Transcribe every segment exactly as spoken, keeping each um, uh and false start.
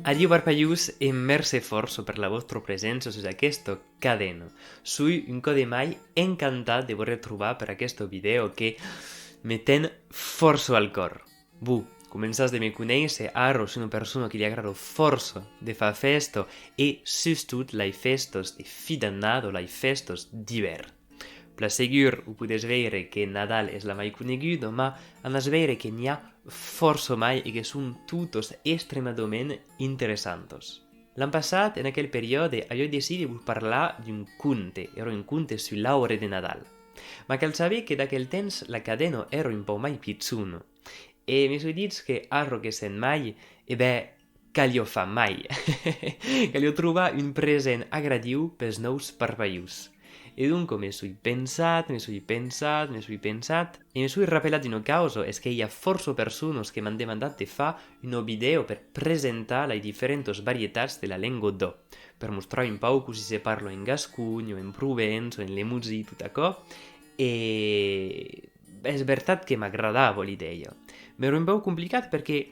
Adiu parpalhons e mercé fòrça per la vòstra preséncia sus aquesta cadena. Soi un còp de mai encantat de vos retrobar per aquesta vidèo que me ten fòrça al còr. Vos començatz de me conéisser, ara soi una persona que li agrada fòrça de far fèsta e sustot lai fèstas de fin d'annada, lai fèstas d'ivèrn. Plan segur, o podètz veire que Nadal es la mai coneguda, mas anatz veire que n'i a fòrça mai e que son totas extremadament interessantas. L'an passat, en aquel periòde, aviái decidit de vos parlar d'un conte, èra un conte sus l'aure de Nadal. Mas cal saber que d'aquel temps la cadena èra un pauc mai pichona. E me soi dit que ara que sèm mai, e ben, caliá far mai. Caliá trobar un present agradiu pels nòus parpalhons. E donc me soi pensat, me soi pensat, me soi pensat, e me soi rapelat d'una causa, es que i a fòrça personas que m'an demandat de far una vidèo per presentar las diferentas varietats de la lenga d'òc, per mostrar un pauc cossí se parla en Gasconha, en Provença, en Lemosin, tot aquò. E es vertat que m'agradava l'idèia. M'èra un pauc complicat perque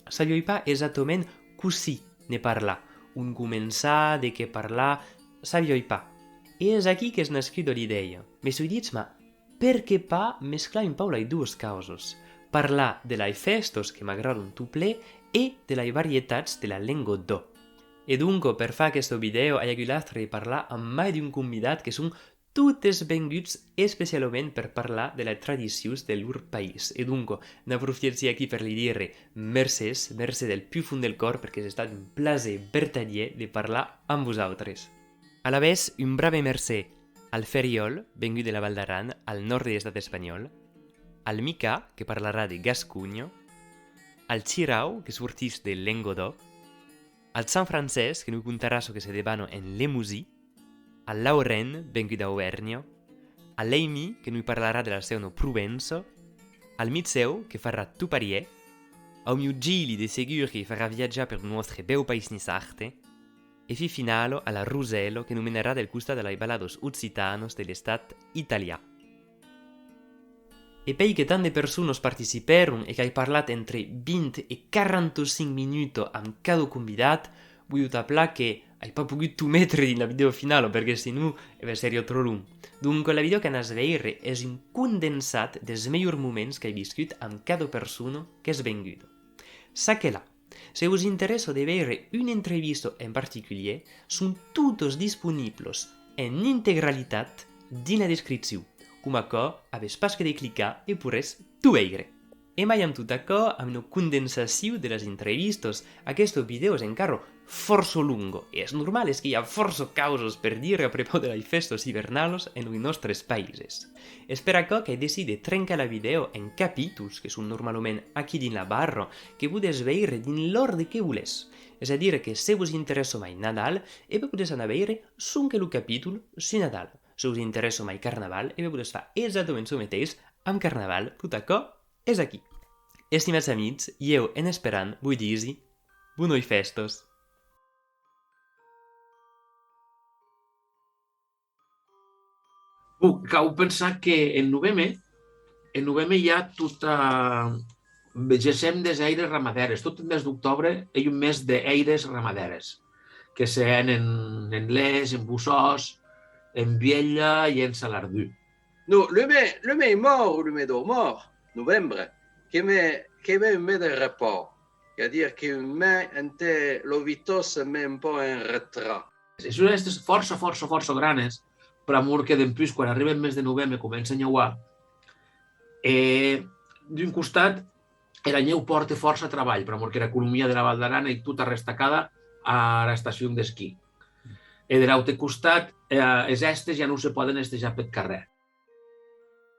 sabiái pas exactament cossí ne parlar, ont començar, de qué parlar, sabiái pas. E es aquí qu'es nascuda l'idèia. Me soi dit, mas perqué pas mesclar un pauc las doas causas? Parlar de las fèstas que m'agradan tot plen e de las varietats de la lenga d'òc. E donc, per far aquesta vidèo, ai agut l'astre de parlar amb mai d'un convidat que son totes venguts especialament per parlar de las tradicions de lor país. E donc, n'aprofièchi aquí per li dire mercés, mercé del pus fons del còr, perque es estat un plaser vertadièr de parlar amb vosautres. Alavetz, un brave mercé al Ferriòl, vengut de la Val d'Aran, al nòrd de l'estat espanhòl, al Mica, que parlarà de Gasconha, al Chirau, que sortís de Lengadòc, al Jean Francés, que nos contarà çò que se debana en Lemosin, al Lauren, vengut d'Auvèrnha, a l'Amy, que nos parlarà de la seuna Provença, al Michèu, que farà tot parièr, au mieu Gili, de segur, que farà viatjar per nòstre bèu país niçard, e fin finala a la Rosèla, que nos menarà del costat de las valadas occitanas de l'estat italian. E puèi que tant de personas participèron e qu'ai parlat entre vint e quaranta-cinc minutas amb cada convidat, vos dau plan que ai pas pogut tot metre dins la vidèo finala, perque sinon, e ben, seriá tròp long. Donc, la vidèo qu'anatz veire es un condensat dels melhors moments qu'ai viscut amb cada persona qu'es venguda. Çaquelà, se vos interessa de veire una entrevista en particulièr, son totas disponiblas en integralitat dins la descripcion. Coma aquò, avètz pas que de clicar e poiretz tot veire. E mai amb tot aquò, amb una condensacion de las entrevistas, aquesta vidèo es encara fòrça longa, e es normal, es que i a fòrça causas per dire a prepaus de las fèstas ivernalas en los nòstres païses. Es per aquò qu'ai decidit de trencar la vidèo en capítols, que son normalament aquí dins la barra, que podètz veire dins l'òrdre que volètz. Es a dire que se vos interessa mai Nadal, e ben podètz anar veire sonque lo capítol sus Nadal. Se vos interessa mai Carnaval, e ben podètz far exactament çò meteis amb Carnaval, tot aquò es aquí. Estimats amics, ieu en esperant vos disi bonas fèstas! Bon, cau pensar que en noveme, en noveme i a tota, gessem des hèiras ramadères. Tot eth mes d'octòbre ei un mes de hèiras ramadères, que se hèn en, en Les, en Bossòst, en Vielha e en Salardú. Non, lo mes, lo mes mòrt, lo mes dau mòrt, novembre, que me, que me un mes de repaus, qu'es a dire que un mes ente la vita se met un pauc en retrat. E son hèstes fòrça, fòrça, fòrça granes, pr'amor que dempús, quan arribe eth mes de noveme, comença a neuar, e d'un costat, era nhèu pòrte fòrça trabalh, pr'amor qu'era economia dera Val d'Aran ei tota restacada ara estacion d'esquí. E der aute costat, eh, es hèstes ja non se pòden hestejar peth carrèr.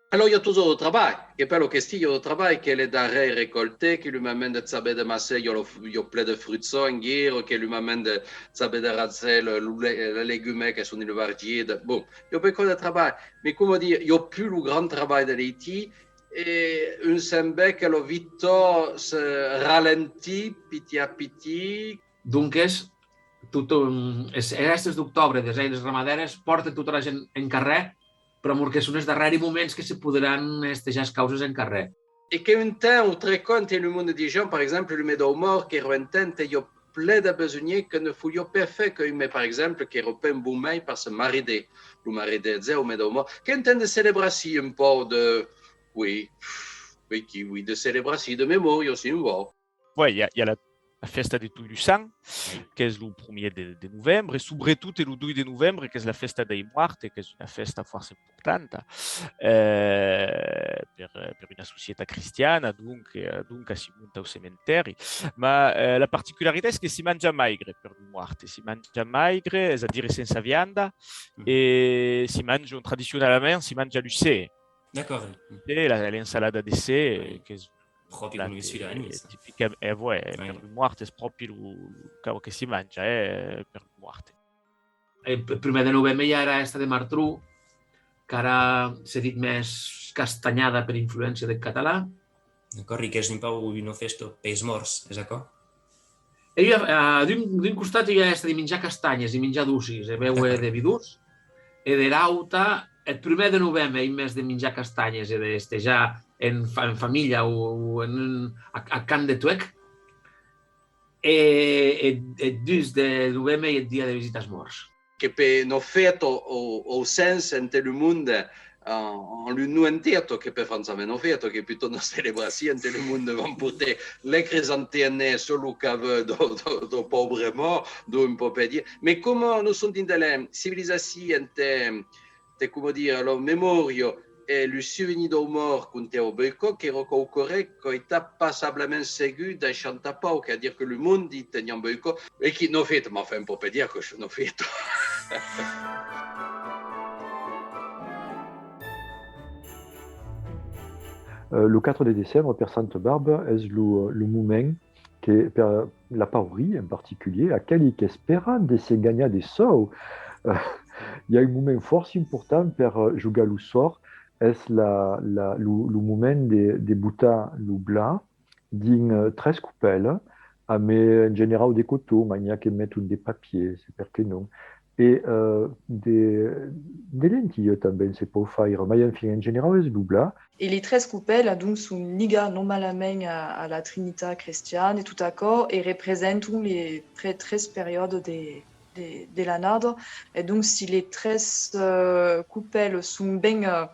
Alòrs, i a totjorn de trabalh, que per lo qu'estigue de trabalh, que le darrèr recòlte, que lo moment de saber de massèr, i a lo, i a plen de frucha en guira, que lo moment de saber de raser lo, lo le-, le legume que son dins lo vargier, de, bon, i a beucòp de trabalh, mas coma dire, i a pus lo grand trabalh de l'Eitin, e un sent ben que la vita se ralentit pitit a pitit. Donques, tot, es, es hèstes d'octòbre des hèiras ramadères pòrten tota era gent en carrèr, pr'amor que son es darrèri moments que se poderàn hestejar es causes en carrèr. E que un temps, autre còp, ente lo monde disián, per exemple, lo mes dau mòrt, qu'èra un temps ente i a plen de besonhèr que ne voliá pas far qu'un mes, per exemple, qu'èra pas un bon mes per se maridar. Lo maridar es un mes dau mòrt. Qu'èm en tren de celebrar, si, un pauc de, oui, oui, qui, oui, de celebrar, si, de memòria, si un vòu. Ouais, i a, i a la, la fèsta de Toi los Sants, qu'es lo premier de, de novembre, e subretot lo doi de novembre, qu'es la fèsta dei mòrts, qu'es una fèsta fòrça importanta, eh, per, per una societat cristiana, donc, eh, donc a si monta au cementèri. Ma, eh, la particularitat es que si manja maigre per lo mòrt, si manja maigre, es a dire sensa vianda, e si manja, tradicionalament, si manja lo ser. D'accord. E la, l'ensalada de ser, eh, qu'es pròpi la, coneissuda a Niça. Tipicament, eh, ouais, per lo mòrt es pròpi lo, lo, cau que si manja, eh, per lo mòrt. E p-, prumèr de novembre i a era hèsta de Martron, qu'ara se ditz mès castanhada per influéncia deth catalan. D'acòrd, e qu'es un pauc una fèsta peis mòrts, es aquò? E ua, eh, d'un, d'un costat, ua hèsta de minjar castanhes, de minjar docis, e béuer de vidons, e de l'auta, eth prumèr de novembre, ei mès de minjar castanhes e de hestejar en fa-, en familha o, o en un, a, a camp de tuec, e, e, eth dus de novembre ei eth dia de visitas mòrts. Que per una fèta au, au sens ente lo monde, eh, en lo non entièto, que per franchament una fèta, que plutôt una celebracion ente lo monde van portar las crisantèmas sus lo cavèu dau, dau, dau paubre mòrt, donc un pauc per dire. Mas coma nos som dins de la civilizacion ente, ente, coma dire, la memòria e lo sovenir dau mòrt comptèu au boicòt, qu'èra quauqua ren qu'èra pas passablament segur d'enchantar pauc, qu'es a dire que lo monde i teniá un boicòt, e qui, una fèta, mas enfin, un pauc per dire que es una fèta. Euh, lo quatre de decembre, per Santa Barba, es lo, lo moment que per la pauria en particulièr, aqueli qu'espèran de se ganhar de sòus, eh, i a un moment fòrça important per, eh, jogar lo sòrt, es la, la, lo, lo moment de, de botar lo blat dins, eh, tres copèlas, amb, eh, en generau de coton, mas n'i a que meton de papièr, se per qué non. E, eh, de, de lentilha tanben se pòu faire, mai enfin, en generau es lo blat. E li tres copèlas, donc, son ligadas normalament a, a la Trinitat crestiana e tot aquò, e representan li tre-, tres periòdes de, de, de l'annada. E donc, si li tres, eh, copèlas son ben, eh,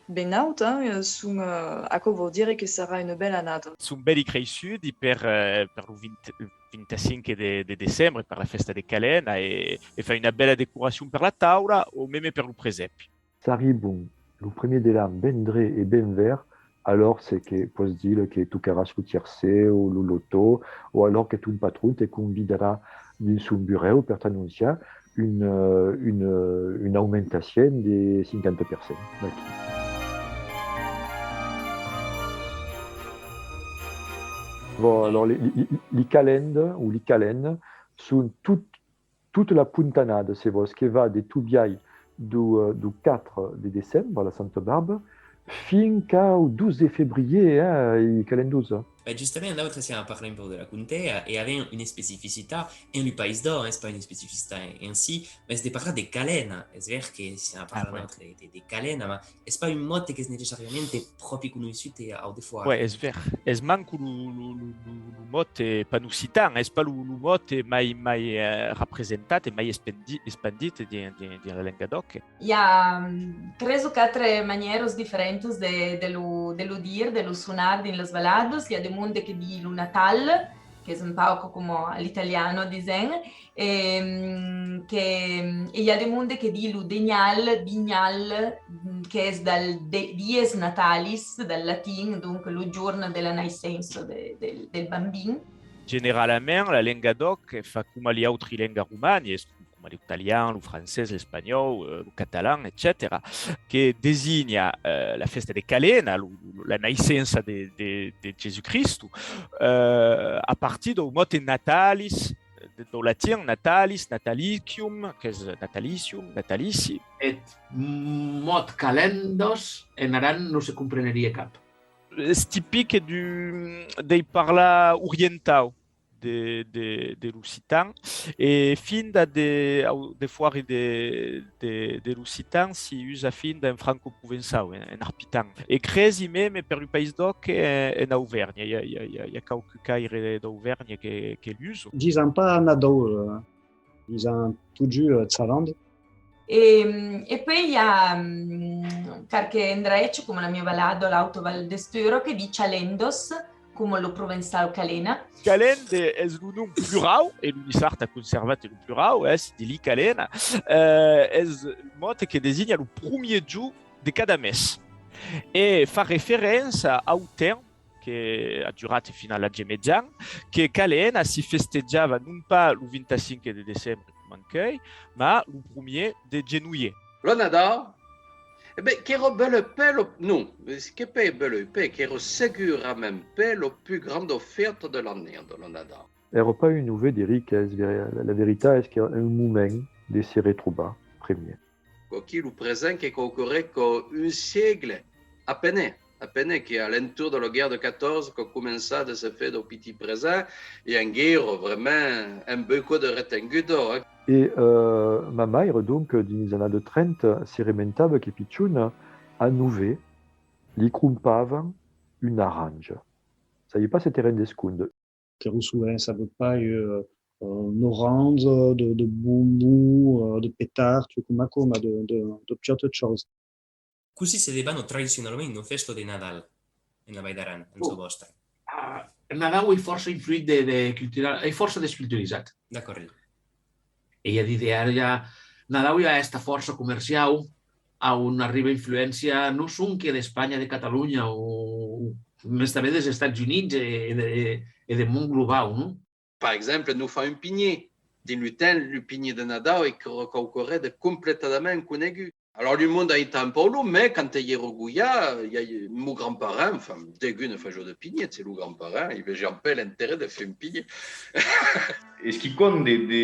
ben nautas, eh, son, eh, aquò vòu dire que serà una bèla annada. Son bèli creissudi per, eh, per lo vint, vint-e-cinc de, de decembre, per la fèsta de Calena, e, e far una bèla decoracion per la taula, o meme per lo presèpi. S'arribon lo premier de l'an ben drech e ben verd, alòrs se que pòs dire que tocaràs lo tiercèr o lo lotò, o alòrs que ton patron te convidarà dins son burèu per t'anonciar un, eh, un, eh, una aumentacion de cinquanta per cent. Vaquí. Bon, alòrs, li, li, li, li calendas o li calendas son tot, tota la pontanada, se vòs, que va de tot biais dau, eh, dau quatre de decembre, la Santa Barba, fin qu'au dotze de febrièr, eh, i calendons. Ben, justament, nautres siam a parlar un pauc de la Contea, e avèm una especificitat en lo País d'Òc, es pas una especificitat en, en si, mas de parlar de Calena. Es ver que siam a parlar, ah, ouais, nautres de, de, de Calena, mas es pas un mòt qu'es necessàriament pròpi conoissut e au defòra. Ouais, es ver. Es manco lo, lo, lo, lo, lo mòt, eh, panoccitan, es pas lo, lo mòt, eh, mai, mai, eh, representat e mai espandi-, espandit dins, dins, dins la lenga d'òc. I a, mm, tres o quatre manièras diferentas de, de lo, de lo dire, de lo sonar dins las valadas. I a de monde que di lo Natal, qu'es un pauc coma a l'italiana, disèm, e, mm, que, e i a de monde que di lo Degnal, Dignal, mm, qu'es dal de-, dies natalis, dal latin, donc lo jorn de la naissença de, del, del bambin. Generalament, la lenga d'òc fa coma li autri lengas romani, es coma lo talian, lo francés, l'espanhòu, eh, lo catalan, etcetèra, que designa, eh, la fèsta de Calena, lo, lo, la naissença de, de, de Gesù Cristo, eh, a partir dau mòt natalis, de, dau latin natalis, natalicium, qu'es natalicium, natalici. Eth mòt calendas en Aran non se comprenerie cap. Es tipic du, dei parlar orientau. de, de, de l'occitan, e finda de, au, de fòri de, de, de l'occitan, s'i usa finda en francoprovençau, en, en arpitan. E cresi meme per lo País d'Òc, eh, en Auvèrnha, i a, i a, i a, i a quauque caire d'Auvèrnha que, que l'usa. Dison pas Nadau, eh, dison totjorn, eh, Chalande. E, e puèi i a, mm, qualque endrecha, coma la mia valada, l'Auta Val d'Estura, que ditz Chalendos, coma lo provençal Calena. Calende es lo nom plurau, e lo niçard a conservat lo plurau, eh, se ditz Calena, eh, es lo mot que designa lo promier jorn de cada mes. E fa referéncia au temps que a durat fin a l'Atge Mejan, que Calena si festejava non pas lo vint-e-cinc de decembre, coma encuei, mas lo promier de genoier. Lo Nadau, e ben, qu'èra bèlpè lo, non, que pè bèlpè, qu'èra segurament pè lo pus granda fièsta de l'annada, lo Nadau. Èra pas un novèl de riquesa, la, la veritat es qu'èra un moment de se retrobar, primièr. Aquí, lo present que quauquarren qu'a un sègle, a pene, a pene que a l'entorn de la guèrra de catorze qu'a començat de se far dau pitit present, e anguera vraiment un bocòp de retenguda, eh. E, eh, ma maire, donc, dins las annadas trenta, se rementava que pichona, a nove, li crompavan un arange. Sabi pas se te rendes compte. Qu'èra sovent, sabi pas, eh, un orange, de, de bonbon, eh, de petards, coma, coma, de, de, de pichòtas chausas. Cossí se debana tradicionalament una fèsta de Nadal en la Val d'Aran, en çò vòstre? Ah, Nadau es fòrça influït de, de cultural, es fòrça desculturizat. D'acòrd. E i a d'idèas, i a, Nadau i a esta fòrça comerciau, a on arriba influéncia non sonque d'Espanha, de Catalonha, o, mès tanben dels Estats Units e, e de, e de mond globau, non? Per exemple, nos fa un pinhièr. Dins lo temps, lo pinhièr de Nadau es quauquarren de completament conegut. Alòrs, lo monde a estat un pauc long, mès quand i èra Goià, i a, mon grand-parent, enfin, degun ne fasiá de pinhièr, se lo grand-parent, i vesiá pas l'interès de far un pinhièr. Es quicòm de, de,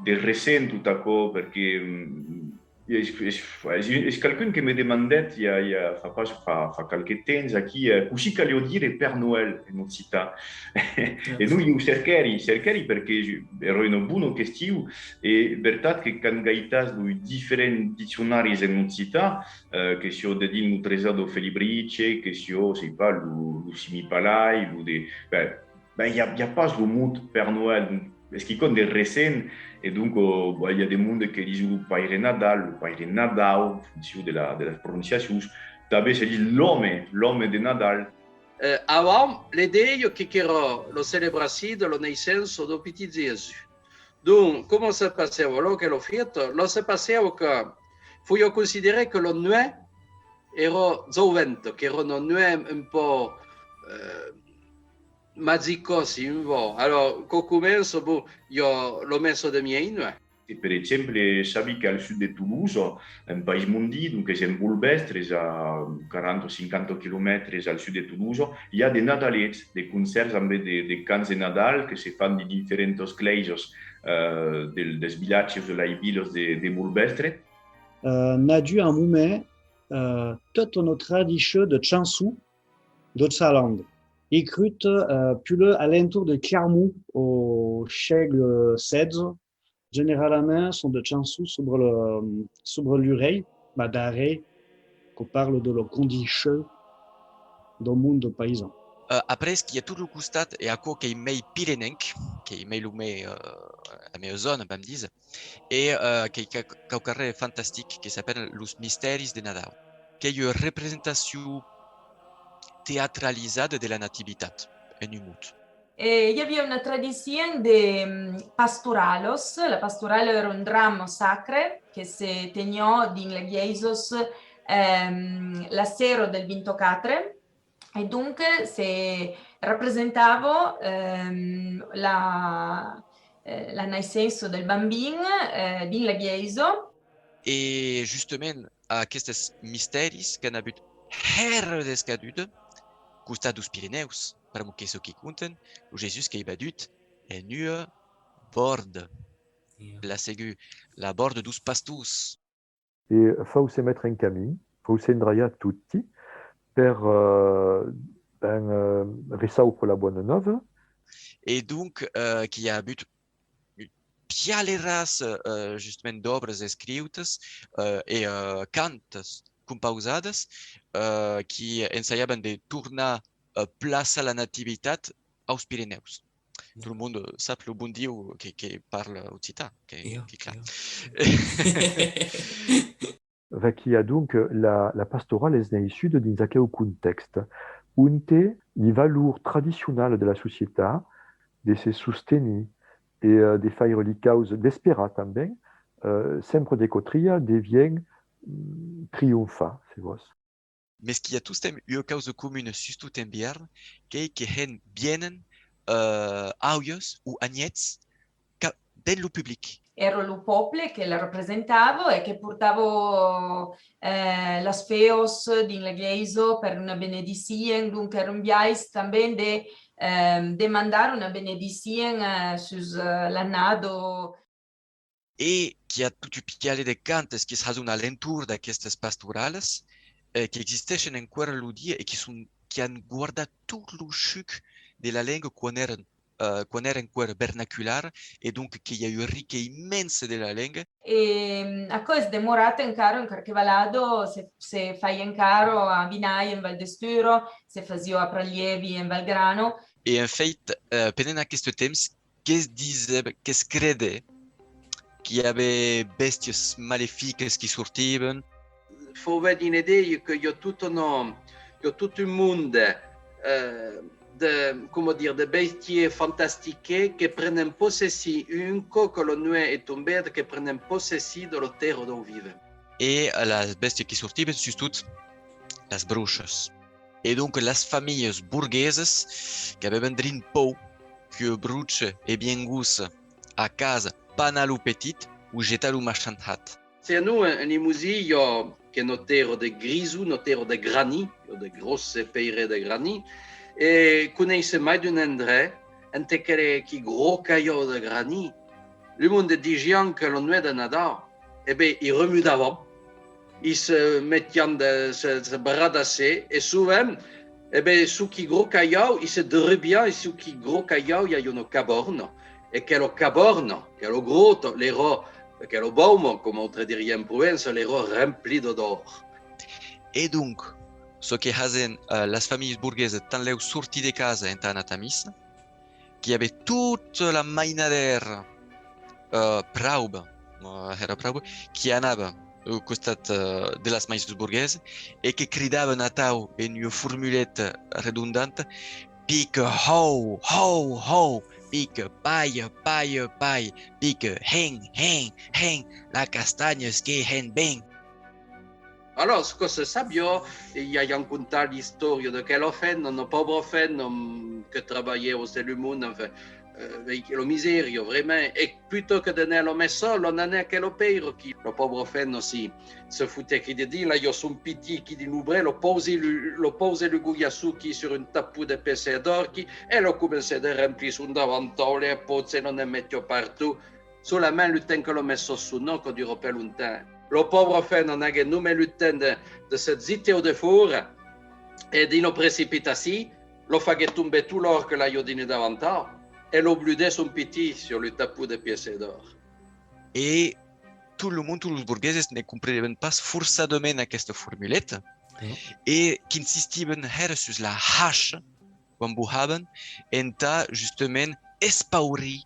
de recent tot aquò, perque, mm, es, es, es, es qualqu'un que me demandèt, i a, i a, fa pas, fa, fa qualque temps, aquí, eh, cossí caliá dire Père Noël en occitan. E donc, ieu cerquèri, cerquèri, perque èra una bona question, e vertat que quand gaitas los diferents diccionaris en occitan, eh, que siá dedins lo Tresòr dau Felibritge, que siá, sai pas, lo, lo Simipalai, lo de, ben, ben, i a, i a pas lo mot Père Noël, donc, es quicòm de recent, e donc, eh, ben, i a de monde que dison lo Paire Nadal, lo Paire Nadau, en foncion de la, de las prononciacions, tanben se ditz l'òme, l'òme de Nadal. Eh, avant, l'idèa que, qu'èra la celebracion de la naissença dau pitit Jèsus. Donc, coma se passava la, aquela fièsta? La se passava que faliá considerar que la nuèch èra joventa, qu'èra una nuèch un pauc, eh, magica, si un vòu. Alòrs, quò comença, bon, i a la messa de mièjanuèch. E, per exemple, sabi qu'al sud de Tolosa, en País Mondin, donc es en Bolvèstre, es a quaranta o cinquanta quilomètres al sud de Tolosa, i a de nadalets, de concèrts ambe de, de cants de Nadal que se fan dins diferentas glèisas, eh, del, dels vilatges, de las vilas de, de Bolvèstre. Eh, n'a dut un moment, eh, tota una tradicion de chançon de Chalande, escrita, eh, puslèu a l'entorn de Clermont au sègle setze, generalament son de chançons sobre le, sobre lo rei, mas d'un rei que parla de la condicion dau monde paisan. Eh, après, qu'i a tot lo costat, e aquò qu'ei mei pirenenc, qu'ei mei lo mei, eh, la mea zòna, vam díser, e, eh, qu'ei quau-, quauquarren de fantastic que s'apèra los mistèris de Nadau. Qu'ei ua representacion teatralizada de la nativitat, en un mot. E i aviá una tradicion de, mm, pastoralas. La pastorala èra un drama sacre que se teniá dins las glèisas, ehm, la sera del vint-e-quatre, e donc se representava, ehm, la, eh, la naissença del bambin, eh, dins la glèisa. E justament, aquestes mistèris qu'an avut hèra d'escaduda, costat deus Pirenèus, pr'amor que çò qui conten, lo Jèsus qu'ei vadut en ua bòrda. La segur, la bòrda deus pastors. E fau se metre en camin, fau s'endraiar toti per, eh, ben, eh, reçaupre la bona nòva. E donc, eh, qu'i a avut pialeras, eh, justament d'òbras escriutas, eh, e, eh, cantas compausadas, eh, qui ensajavan de tornar, eh, plaçar la nativitat aus Pirenèus. Tot lo monde sap lo bon Dieu que, que parla occitan, que, que clar. Vaquí adonc, la, la pastorala es naissuda dins aqueu contèxt, onte li valors tradicionalas de la societat de se sostenir e, eh, de faire li causas, d'esperar tanben, eh, sempre de cotria, devien, mm, trionfar, se vòs. Mes qu'i a tostemps ua causa comuna, sustot en Biarn, qu'ei que hèn vienen, eh, aulhas o anhèths ca-, dens lo public. Èra lo pòble que la representava e que portava, eh, las feas dins la glèisa per una benedicien, donc èra un biais tanben de, eh, demandar una benedicien, eh, sus, eh, l'annada. E qu'i a tot un pialèr de cantes qui's hason a l'entorn d'aquestas pastoralas, eh, qu'existeishen enqüèra lo dia e qui son, qui an guardat tot lo chuc de la lenga quan èran, eh, quan èra enqüèra vernacular, e donc que i a ua rica immensa de la lenga. E, mm, aquò es demorat encara en qualque valada, se, se fai encara a Vinai en Val d'Estura, se fasiá a Pralievi en Val Grano. E en fèit, eh, pendent aqueste temps, que's disè, que's credè qu'i avè bèstias maleficas qui sortivan. Fau aver dins l'idèa que i a tot un, i a tot un monde, eh, de, coma dire, de bèstias fantastiques que prenen possession, un còp que la nuech es tombada, que prenen possession de la tèrra dau vivem. E las bèstias qui sortivan, sustot las brochas. E donc las familhas borguesas qu'avèvan drin paur qu'ua brocha e viengossa a casa panar lo petit o jetar lo machant hat. Se a nos, en, en Lemosin, i a que notèro de grison, notèro de granit, i a de gròsse pèire de granit, e coneisse mai d'un endrech ente que, qui gròs calhau de granit. Lo monde disián que la nuech de Nadau, e ben, i remudavan, i se metián de se, se bradasser, e sovent, e ben, suu qui gròs calhau, i se derrubián, e suu qui gròs calhau, i a una cabòrna, e quela cabòrna, quela gròta, l'èra, quela bauma, coma autres dirián en Provença, l'èra remplida d'òr. E donc, çò que hasèn, eh, las familhas borguesas tanlèu sortir de casa entà anar a missa, qu'i avè tota la mainadèra, eh, prauba, eh, èra prauba, qui anava au costat, eh, de las maisons borguesas e que cridavan atau en ua formuleta redondanta: «Pica hòu, hòu, hòu, pica palha, palha, palha, pica hen, hen, hen, la castanha que hen ben.» Alors, çò que se sabiá, i a, i an contat l'istòria d'aquela femna, una paubra femna, mm, que trabalhèva au Salut Monde, enfin, eh, vei-, la misèria, vraiment, e plutôt que d'anar a la messa, l'an anat a aquela pèira, qui, la paubra femna, si, se fotè aquí dedins, l'aiá son pitit aquí dins lo bras, lo pausè, lo, lo pausè lo golhassó aquí sur un tapon de pèça d'òrqui, e la comencè de remplir son davantau, las pòchas, e la ne metiá partout. Solament lo temps que la messa sonó, que duró pas longtemps, la paubra femna n'aguè nonmàs lo temps de, de se gitar au defòra, e dins la precipitacion, la faguè tombar tot l'òr que l'aiá dins lo davantau, e la bludè son pitit sur lo tapon de pèça d'òr. E tot lo monde, tots los borgueses ne comprenèvan pas forçadament aquesta formuleta, e qu'insistivan hèra sus la hacha, quan bohavan, entà, justament, espaurir,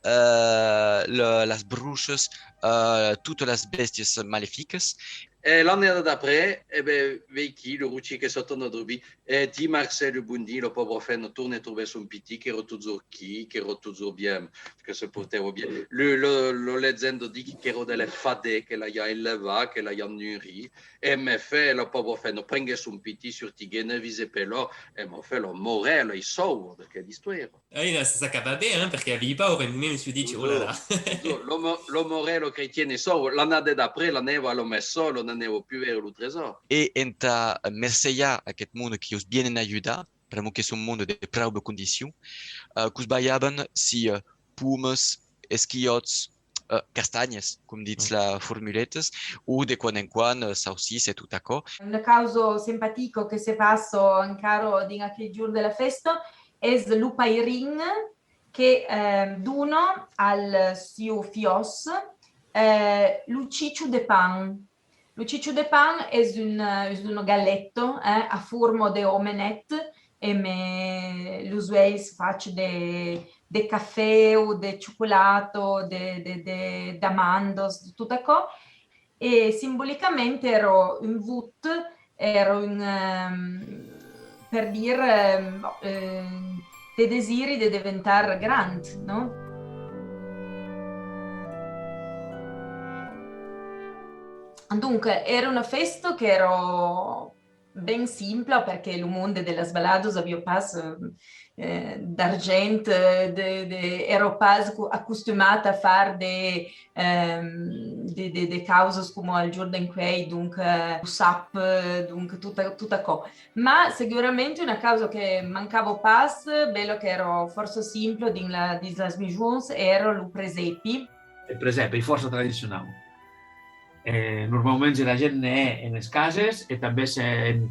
eh, la, las brochas, eh, totas las bèstias maleficas. E l'annada d'après, e ben, veiquí, lo rochir que se torna drubir, e dimars, lo bon dia, la paubra femna torna trobar son pitit, qu'èra totjorn aquí, qu'èra totjorn bien, que se portèva bien. Lo, lo, la legenda ditz qu'èra de las fadas que l'aiá enlevat, que l'aiá nurit, e en efèt, la paubra femna prenguè son pitit, sortiguè, ne visè pas l'òr, e en efèt, la morala ei sauva d'aquela istòria. Ai, là, ça, ça acaba bien, hein, perque aviái paur, e mème, me suis dit, oh là là. Totjorn, totjorn. La mo-, la morala crestiana ei sauva. L'annada d'après, l'anava a la messa, la n'anava pus veire lo tresòr. E entà mercejar aqueth monde qui'us vienen ajudar, pr'amor qu'es un monde de prauba condicion, eh, que'us balhavan si, eh, pomas, esquiòts, eh, castanhas, com ditz la formuletas, o de quan en quan, eh, saucís e tot aquò. Una causa simpatica que se passa encara dins aquel jorn de la fèsta es lo pairin, que, eh, dona al siu fiòs, eh, lo chicho de pan. Lo chicho de pan es un, es una galeta, eh, a forma de omelet, emé los uèlhs fach de, de cafè o de chocolata, de, de, de, d'amandas, de tot aquò. E simbolicament èra un vòt, èra un, ehm, per dire, ehm, ehm, te desiri de deventar grand, no? Donc, èra una fèsta qu'èra ben simpla, perque lo monde de las valadas aviá pas, eh, eh, d'argent, eh, de, de, èra pas acu-, acostumat a far de, ehm, de, de, de causas coma al jorn d'encuei, donc, eh, lo sap, eh, donc tot a-, tot aquò. Ma segurament una causa que mancava pas, bèla qu'èra fòrça simpla dins la, dins las mejons, èra lo presèpi. Eth presèpi ei fòrça tradicionau. Eh, normaument era gent ne hè enes cases e tanben se,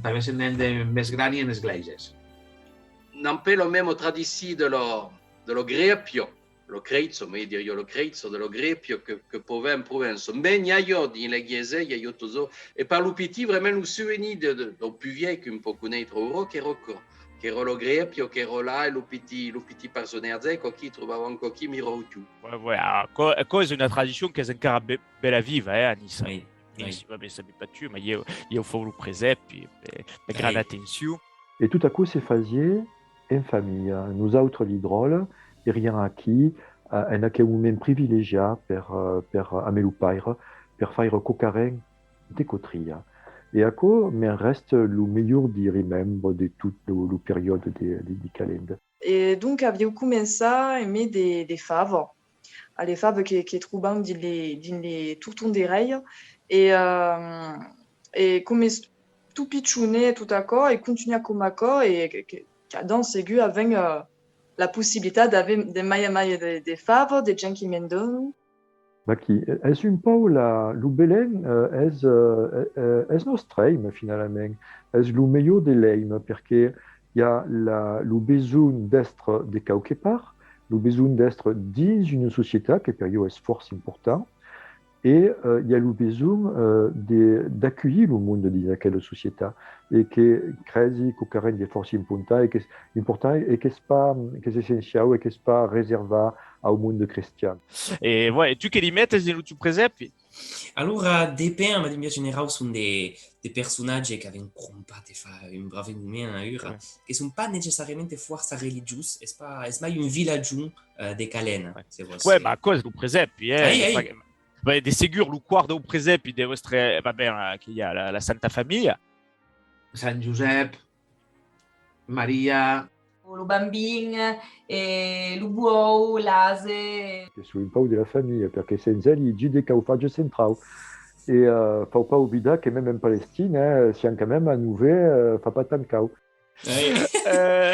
tanben se n'hèn de mès grani enes glèises. N'an pas la mèma tradicion de la, de la grèpia, lo crèitzo, me diriá lo crèitzo de la grèpia que, que pòt aver en Provença. Mès n'i a, dins la glèisa, i a totjorn, e per lo pitit, vraiment, lo sovenir de, de, dau pus vielh qu'un pòt conéisser aura, qu'èra aquò, qu'èra la grèpia, qu'èra là, e lo pitit, lo pitit personatge, quò aquí, trobava quò aquí mirautiu. Ouais, ouais, aquò, aquò es una tradicion qu'es encara be-, bèla viva, eh, a Niça. Oui, oui. Niça, va ben, sabi pas tu, ma ieu, ieu fau lo presèpi, eh, de grana atencion. E tot aquò se fasiá en familha. Nosautres, li dròlles, eriam aquí, eh, en aqueu moment privilegiat per, eh, per, eh, amé lo paire, per faire quauquarren de cotria. E aquò me'n rèsta lo melhor de remembre de tot lo, lo periòde de, de, de Calenda. E donc aviáu començat emé de, de favas. A, le favas que, que trobam dins le, dins le torton de rei. E, eh, e coma es tot pichonet e tot aquò, e contunhar coma aquò, e que, que, qu'adamb segur avèm, eh, la possibilitat d'aver de mai en mai de, de favas, de gents qui me'n donan. Vaquí, es un pauc la, lo Belèn, eh, es, eh, eh, es nòstre èime, finalament. Es lo melhor de l'èime, perque i a la, lo besonh d'èstre de quauque part, lo besonh d'èstre dins una societat, que per ieu es fòrça important, e, eh, i a lo besonh, eh, de, d'aculhir lo monde dins aquela societat, e que cresi quauquarren de fòrça important, e qu'es important, e qu'es pas, qu'es essenciau, e qu'es pas reservat au monde crestian. E, ouais, e tu que li metes dins lo tiu presèpi? Alora, depend, ma d'un biais generau son de, de personatges qu'avèm crompat e fa un brave moment aüra, que son pas necessàriament fòrça religiós, es pas, es mai un vilatjon, eh, de Calenda, se vòs. Ouais, ma aquò es lo presèpi, eh. Ai, ai. Pas, ben, de segur, lo còr dau presèpi deu èstre, va ben, eh, que i a la, la Santa Familha. Sant Josèp, Maria. Lo Bambin, e lo Buòu, l'ase. Que son un pauc de la familha, perque sens eli, gide qu'a un fage centrau. E, eh, fau pas oblidar que mème en Palestina, eh, siam quand même a novè, eh, fa pas tant caud. Eh,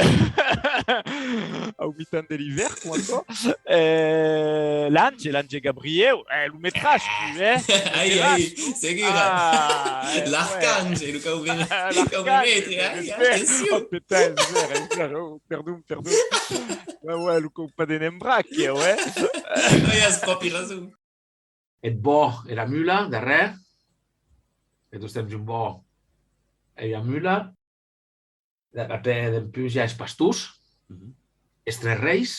au mitan de l'ivèrn, coma aquò. Eh, l'ange, l'ange Gabrièu, eh, lo metràs, tu, eh? Ai, ai, segur. Ah, eh, l'arcange, lo cau ben, lo cau ben metre, ai, atencion. Oh, putain, es ver, es ver, oh, perdon, perdon. Ouais, ouais, lo cau pas de n'embrac, ouais. Ai, as pròpi rason. Eth bòu e la mula, darrèr. E tostemps un bòu e ua mula. Après, dempús, i a es pastors, es tres reis.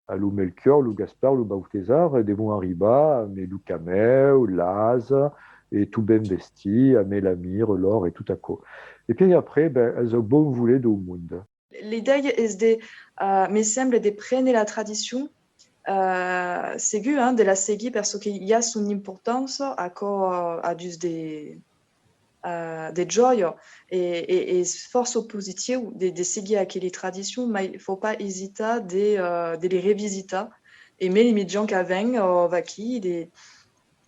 A lo Melchior, lo Gaspar, lo Bautesar, e devon arribar amé lo camèu, l'ase, e tot ben vestit, amé la mirra, l'òr e tot aquò. E pièi après, ben, es au bon voler dau monde. L'idèia es de, eh, me sembla, de prene la tradicion, eh, segur, hein, de la seguir per çò que i a son importança, aquò, eh, a dus de, eh, de jòia, e, e, e es fòrça positiu de, de seguir aqueli tradicions, mai fau pas esitar de, eh, de li revisitar, emé li mitjans qu'avèm, eh, vaquí, de,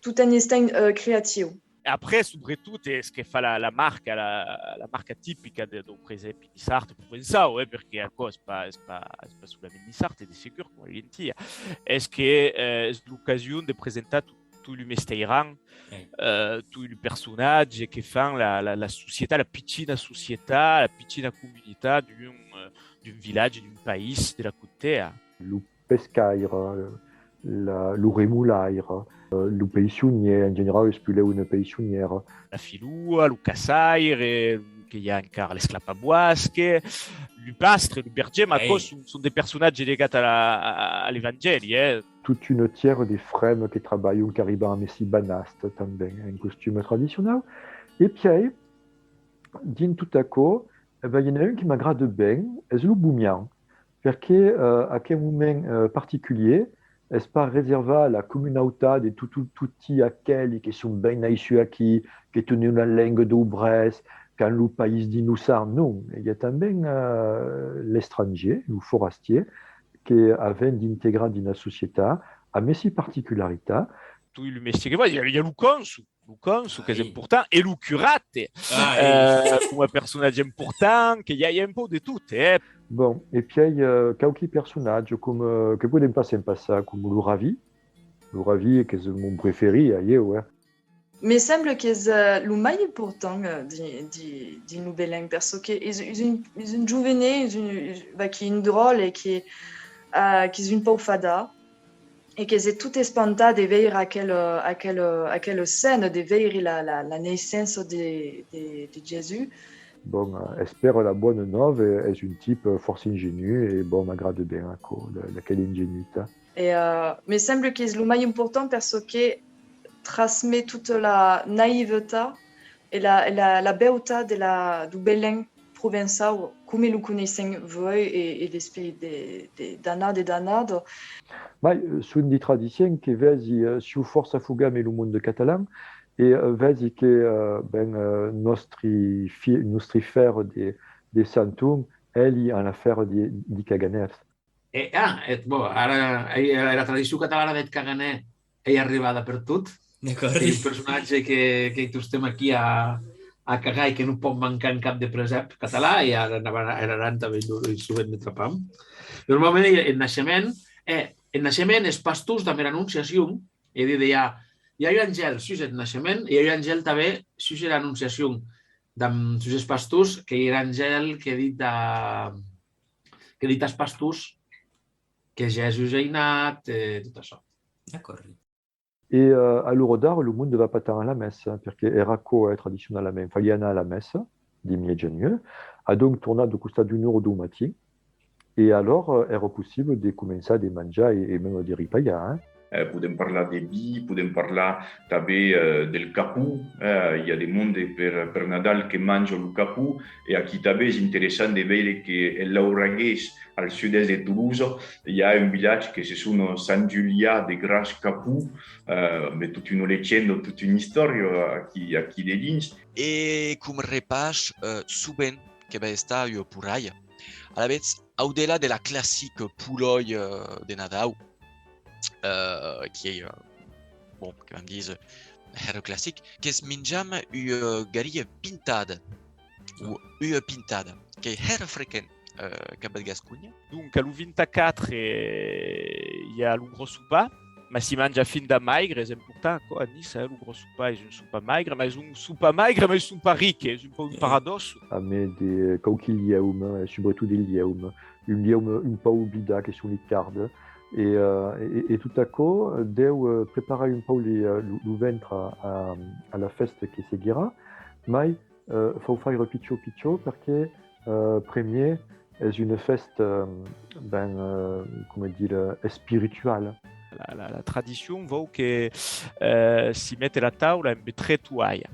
tot en estent, eh, creatiu. E après, subretot, es que fa la, la marca, la, la marca tipica de, dau presèpi niçard, provençau, eh, perque aquò es pas, es pas, es pas solament niçard, de segur, coma lentilha. Es que, eh, es l'ocasion de presentar tot, tot lo mesteiram, eh, tot lo personatge que fan la, la, la societat, la pichina societat, la pichina comunitat d'un, eh, d'un vilatge, d'un país de la Contea. Lo pescaire, la, lo remolaire, eh, lo peissonièr, en generau es pulèu una peissonièra. La filoa, lo caçaire, que i a encara l'esclapaboasque, lo pastre, lo berger, mas aquò son, son de personatges legats a, la, a, a l'Evangèli, eh. Tota una tièra de fremas que trabalhan, qu'arriban amb si banasta tanben, en costuma tradicionau. E pièi, dins tot aquò, e ben, i en a un que m'agrada ben, es lo bomian, perque, eh, aquel moment, eh, particulièr es pas reservat a la comunautat de tot, tot, toti aqueli que son ben naissuts aquí, que tenon la lenga dau brèç, qu'an lo país dins lo sang, non. I a tanben, eh, l'estrangièr, lo forastièr, que avèm d'integrar dins la societat, amb si particularitat. Tot lo mestièr que fa, i a, i a lo cònsol, lo cònsol qu'es important, e lo curat, eh, coma personatge important, que i a, i a un pauc de tot, eh. Bon, e pièi, eh, quauqui personatges coma, que podèm pas se'n passar, coma lo ravi. Lo ravi qu'es mon preferit a ieu, eh. Me sembla qu'es, eh, lo mai important, eh, di, di, dins lo Belèn, perçò que es, es un, es un jovenet, es un, vaquí un dròlle que, eh, qu'es un pauc fadard, e qu'es tot espantat de veire aquel, aquel, aquela scèna, de veire la, la, la naissença de, de, de Jèsus. Bon, eh, espèra la bona nòva, es un tipe fòrça ingenu e, bon, m'agrada ben aquò, la, aquela ingenuitat. E, eh, me sembla qu'es lo mai important perçò que trasmet tota la naivetat e la, e la, la beutat de la, dau Belèn provençau, coma lo coneissèm uèi e, e despuei de, de, d'annadas e d'annadas. Mai, eh, son de tradicion que vesi, eh, siáu fòrça afogat amb lo monde catalan, e, eh, vesi que, eh, ben, eh, nòstri fi-, nòstri fèrs de, de Santon, eli an la fèra de, de Caganèls. E, ah, e, bon, ara, ei, era tradicion catalana deth caganer ei arribada pertot. D'acòrdi. Ei un personatge que, que tostemp aquí a, a cagar e que non pòt mancar en cap de presèp català, e ara en Aran, en Aran tanben lo, lo sovent ne trapam. Normalment, en naishement, e, en naishement, es pastors damb era Anonciacion, e dide, i a, i a un angèl sus eth naishement, e i a un angèl tanben sus era Anonciacion, damb, sus es pastors, qu'ei er angèl que dit a, que dit as pastors que Jèsus ei nat, e tot açò. D'acòrdi. E, eh, a l'ora d'ara, lo monde va pas tant a la messa, perque èra aquò, eh, tradicionalament. Faliá anar a la messa, de mièjanuech, adonc tornar dau costat d'una ora dau matin, e alòr, eh, èra possible de començar de manjar e, e mème de ripalhar, eh. Eh, podèm parlar de vin, podèm parlar tanben, eh, del capon, eh, i a de monde per, per Nadal que manja lo capon, e aquí tanben es interessant de veire que en Lauragués, al sud-èst de Tolosa, i a un vilatge que se sona Sant Julià de Gras Capon, eh, amb tota una legenda, tota una istòria aquí, aquí dedins. E com repàs, eh, sovent que va estar ua porralha. Alavetz, au delà de la classica polòia, eh, de Nadau, eh, qui ei, eh, bon, que vam díser, hèra classic, que's minjam ua garia pintada, o ua pintada, qu'ei hèra frequent, eh, cap de Gasconha. Donc, a lo vint-e-quatre, eh, i a lo gròs sopar, mas si manja finda maigre, es important, aquò, a Niça, eh, lo gròs sopar es un sopar maigre, mas es un sopar maigre, mas es un sopar ric, es un pauc un paradòs. Amé de quauqui lièumes, e subretot de lièumes, un lièume un pauc oblidat, que son li cardes, e, eh, e, e tot aquò deu, eh, preparar un pauc li, eh, lo, lo ventre a, a, a la fèsta que seguirà, mai, eh, fau faire pichon pichon, perque, eh, premièr, es una fèsta, ben, eh, coma dire, espirituala. La, la, la tradicion vòu que, eh, si mete la taula embe tres toalhas.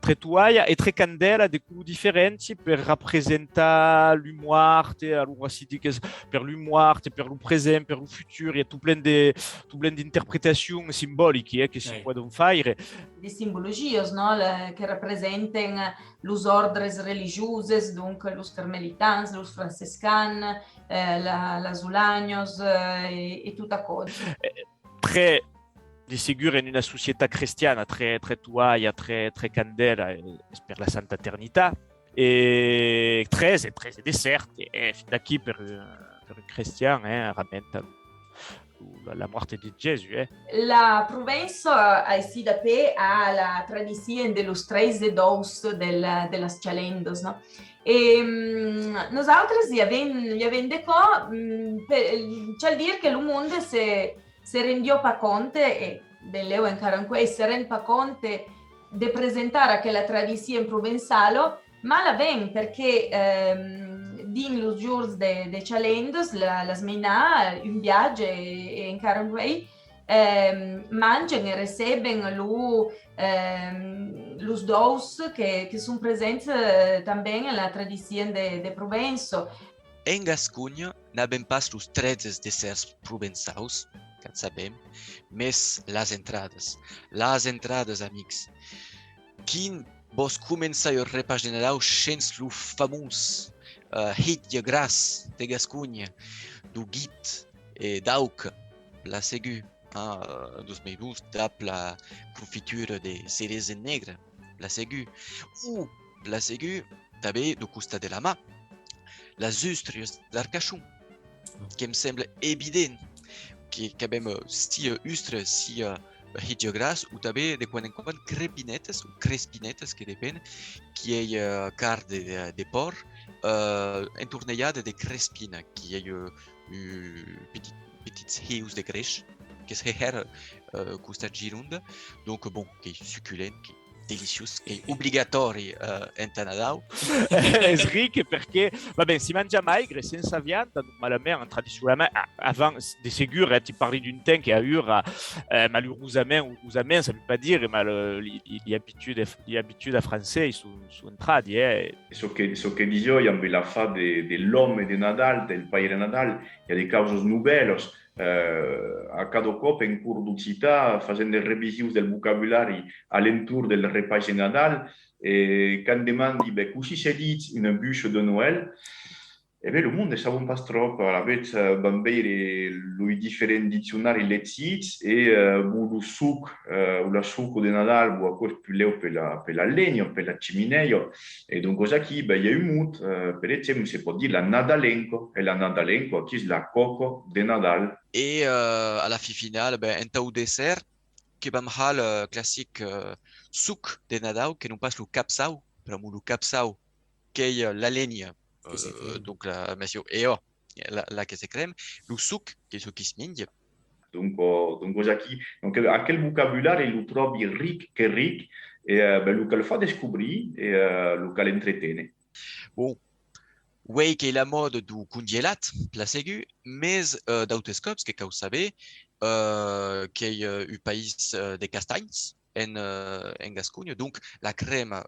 Tres toalhas e tres candèlas de color diferenti per rapresentar lo mòrt, e alora si ditz qu'es per lo mòrt, per lo present, per lo futur, i a tot plen de, tot plen d'interpretacions simbolicas, eh, que si pòdon faire. De simbologias, non? La, que representen los òrdres religioses, donc los carmelitans, los franciscans, eh, la, las olanhas, eh, e, e tot aquò. Eh, tre, de segur, en una societat crestiana, tre, tre toalha, tre, tre candèla, eh, es per la Santa Ternitat. E tres, e tres, e de cèrt, e, e finda aquí per, eh, per un crestian, eh, ramenta lo, la, la mòrt de Jèsus, eh? La Provença, aicí dapè, a la tradicion de los tretze dòus del, de las chalendas, no? E mm, nosautres i avèm, i avèm de cò, mm, per, cal dire que lo monde se, se rendiá pas compte, e benlèu encara encuèi se rend pas compte de presentar aquela tradicion provençala, mas la ven, perque ehm, dins los jorns de, de chalendas, la, las mainàs, un viatge e, e encara uèi, ehm, mangen e receben lo, ehm, los dòus que, que son presents eh, tanben en la tradicion de, de Provença. En Gasconha n'avèm pas los tretze desserts provençaus, qu'at sabèm, mes las entradas. Las entradas, amics. Quin vòs començar un repais de Nadau shens lo famós eh, hitge gras de Gasconha, deu guit e d'auca, plan segur, eh, deus meirons dab la confitura de ceresa negra, plan segur, o plan segur, tanben deu costat de la mar, las ustrias d'Arcachon, que'm sembla evident que, qu'avèm eh, sia ustra, sia eh, hitge gras, o tanben de quan en quan crepinetas, o crespinetas, que depen, qui ei eh, carn de, de, de pòrc, eh, entornejada de crespina, qui ei eh, un petit, petits hius de greix, que se hèra eh, costat Gironda, donc bon, qu'ei suculent, qu'ei deliciós, qu'ei obligatòri eh, entà Nadau. Es ric perque, va ben, si manja maigre, sensa vianda, normalament, tradicionalament, a- avant, de segur, eh, ti parli d'un temps que aüra, eh, malurosament, urosament, sabi pas dire, mas le- li, li, li abitudes, li abitudes a Francés son, son entradi, eh. Çò que, çò que disiái amb l'afar de, de l'òme de Nadal, del Paire Nadal, i a de causas novèlas. Eh, a cada còp, en cors d'occitan, fasent de revisions del vocabulari a l'entorn del repais de Nadal, e quand demandi, ben, cossí se ditz una bucha de Noèl, e ben, lo monde sabon pas tròp. Alavetz, eh, van veire los diferents diccionaris legits e, eh, bon, lo soc, eh, o la soca de Nadal, bon, aquò es puslèu per la, per la lenha, per la chiminèia. E doncas aquí, ben, i a un mot, eh, per exemple, se pòt dire la nadalenca, e la nadalenca, aquí es la còca de Nadal. E, eh, a la fin finala, ben, entau dessèrt, que vam har le classic eh, soc de Nadau, que non pas lo capsau, pr'amor lo capsau qu'ei eh, la lenha, Que se eh, crema. donc la, mès, e ò, la, la que se crem, lo soc, qu'ei çò qui se minja. Donc, eh, donc, vos aquí, donc, eh, aquel vocabulari lo tròbi ric, que ric, e eh, ben, lo cal far descobrir e eh, lo cal entreténer. Bon, uei qu'ei la mòda deu congelat, plan segur, mes eh, d'autes còps que cau saber eh, qu'ei eh, un país eh, de castanhs en, eh, en Gasconha, donc la crema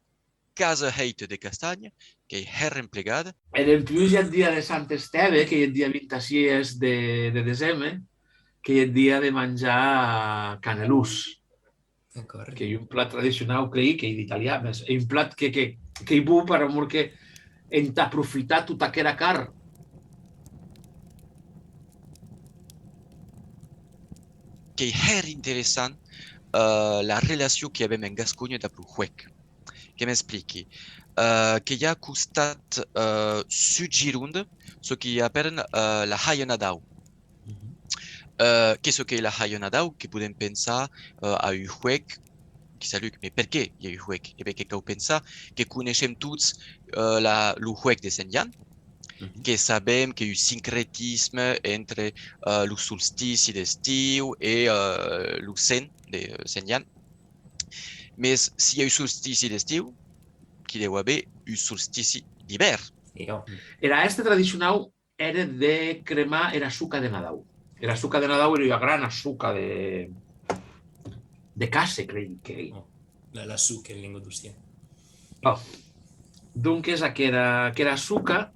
quasa hèita de castanha, qu'ei hèr emplegada. E dempús i a eth dia de Sant Estève, qu'ei eth dia vint-e-sies de, de deseme, qu'ei eth dia de manjar canelons. D'acòrd. Qu'ei un plat tradicionau, crei, qu'ei d'italian, mès ei un plat que, que, qu'ei bon per amor que entà profitar tota aquera carn. Qu'ei hèr interessant eh, la relacion qui avem en Gasconha dab lo huec. Que m'expliqui. Eh, que i a costat eh, Sud Gironda, çò qui apèran eh, la Haia Nadau. Eh, qu'ei çò qu'ei la Haia Nadau, que podem pensar eh, a un huec, qui saluc, mes perqué i a un huec? E ben que cau pensar que coneishem tots eh, la, lo huec de Sent Jan, que sabem qu'ei un sincretisme entre eh, lo solstici d'estiu e eh, lo sent de eh, Sent Jan. Mes si i a un solstici d'estiu, qu'i deu aver un solstici d'ivèrn. E ò. Era hèsta tradicionau ère de cremar era soca de Nadau. Era soca de Nadau ère ua grana soca de, de casse, crei qu'ei. La, la soca en lengadocian. Ò. Donques, aquera, aquera soca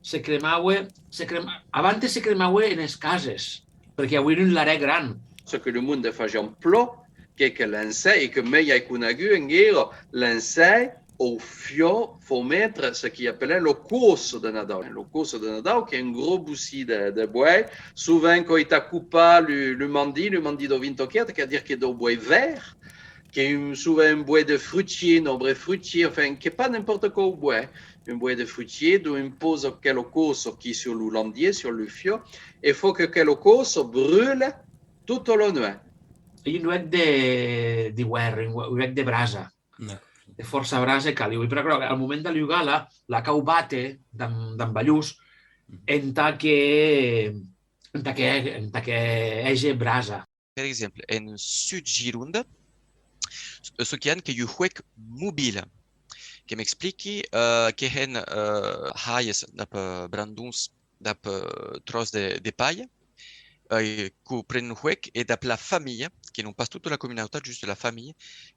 se cremaue, se crema, abantes se cremaue enes cases, perque auien un larèr gran. Çò que lo monde fasián plan, qu'ei que l'encens, e que mei ai conegut enguera, l'encens au fiò fau metre, çò qui apelèn lo cosse de Nadau. Lo cosse de Nadau, qu'ei un gròs bocin de, de boès, sovent qu'ei tà copar lo, lo mandin, lo mandin dau vint-e-sièis, qu'ei a dire qu'ei dau boès verd, qu'es un, sovent un boès de frutier, un arbre frutier, enfin, qu'es pas n'importe quau boès, un boès de frutier, donc un pausa quela causa aquí sur lo landier, sur lo fiò, e fa que quela causa brula tota la nuech. Un huec de, de huèrre, un hue-, un huec de brasa. D'acòrd. De fòrça brasa e caliu. E per aquò, al moment d'alugar la, la cau bàter damb, damb balhons, entà que, entà que, entà que hège brasa. Per exemple, en Sud Gironda, çò qui an qu'es un huec mobil. Que m'expliqui, eh, que hèn, eh, halhas dab, eh, brandons, dab, eh, tròç de, de palha, eh, que pren un huec e dab la familha, que non pas tota la comunautat, just la familha,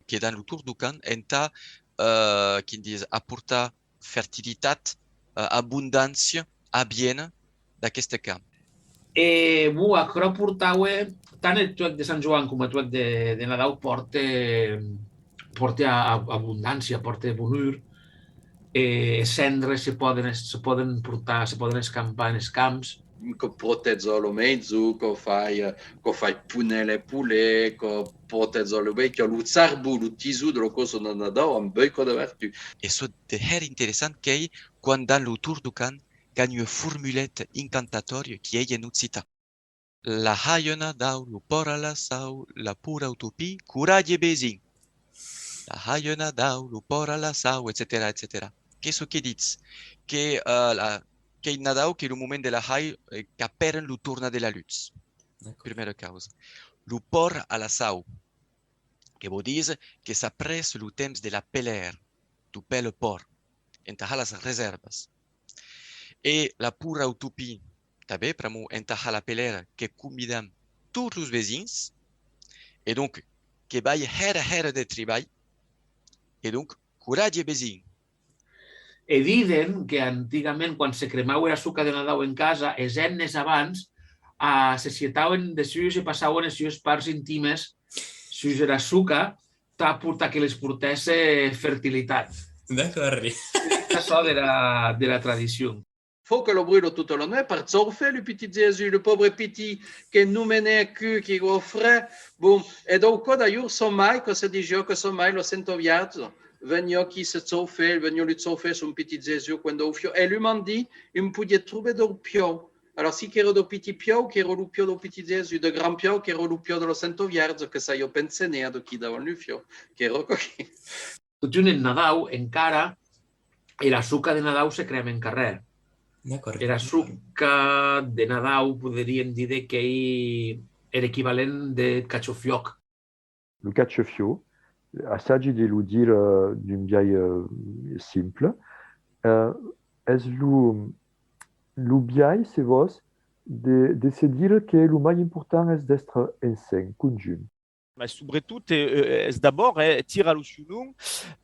que dan lo torn deu camp entà, eh, quin dies, aportar fertilitat, eh, abondància, aviena d'aqueste camp. E, bon, aquerò portaue, tant eth huec de Sant Joan coma eth huec de, de Nadau pòrte, pòrte a, a, abondància, pòrte bonur, e es cendres se pòden es-, se pòden portar, se pòden escampar enes camps. Que protèja lo mèja, que fai, eh, que fai ponèl e polet, que protèja lo bèstia, lo charbon, lo tison de la causa de Nadau an beucòp de vertut. E çò de hèra interessant qu'ei quan dan lo torn deu camp, qu'an ua formuleta incantatòria qui ei en occitan. La halha Nadau, lo pòrc a la sau, la pora au topin, coratge vesin. La halha Nadau, lo pòrc a la sau, etcetèra, etcetèra. Qu'ei çò que ditz, que, eh, la, qu'ei Nadau, qu'ei lo moment de la halha, eh, qu'apèran lo tornar de la lutz. D'acòrd. Prumèra causa. Lo pòrc a la sau, que vòu díser que s'aprèssa lo temps de la pelèra, tu pèla pòrc, entà har las resèrvas. E la pora au topin, tanben, pr'amor entà har la pelèra que convidam tots los vesins, e donc que balhe hèra, hèra de tribalh, e donc coratge vesin. E diden que antigament, quan se cremaue era soca de Nadau en casa, es hemnes abans, a, se sietauen dessús e passauen es sues parts intimes sus era soca, tà portar, que les portèsse fertilitat. D'acòrdi. Açò dera, dera tradicion. Fau que lo brula tota la nuech per chaufar lo pitit Jèsus, lo paure pitit que non menè a cu, que gò freg. Bon, e dau còp d'alhors sa mair, que se disiá que sa mair, la Senta Vièrja, veniá aquí se chaufar, veniá lo chaufar son pitit Jèsus quan dau fiò. E lo mandin, un podiá trobar dau piau. Alors, si qu'èra dau pitit piau, qu'èra lo piau dau pitit Jèsus, de gran piau, qu'èra lo piau de la Senta Vièrja, que s'aviá pensenat aquí davant lo fiò, qu'èra coquin. Totun en Nadau, encara, era soca de Nadau se crèma en carrèr. D'acòrd. Era soca de Nadau, poderíem díder qu'ei er equivalent de cachafiòc. Lo cachafiòc, assagi de lo dire, eh, d'un biais, eh, simple, eh, es lo, lo biais, se vòs, de, de se dire que lo mai important es d'èstre ensems, conjunt. Mas, subretot, eh, eh, es d'abòrd, eh, tira lo siu nom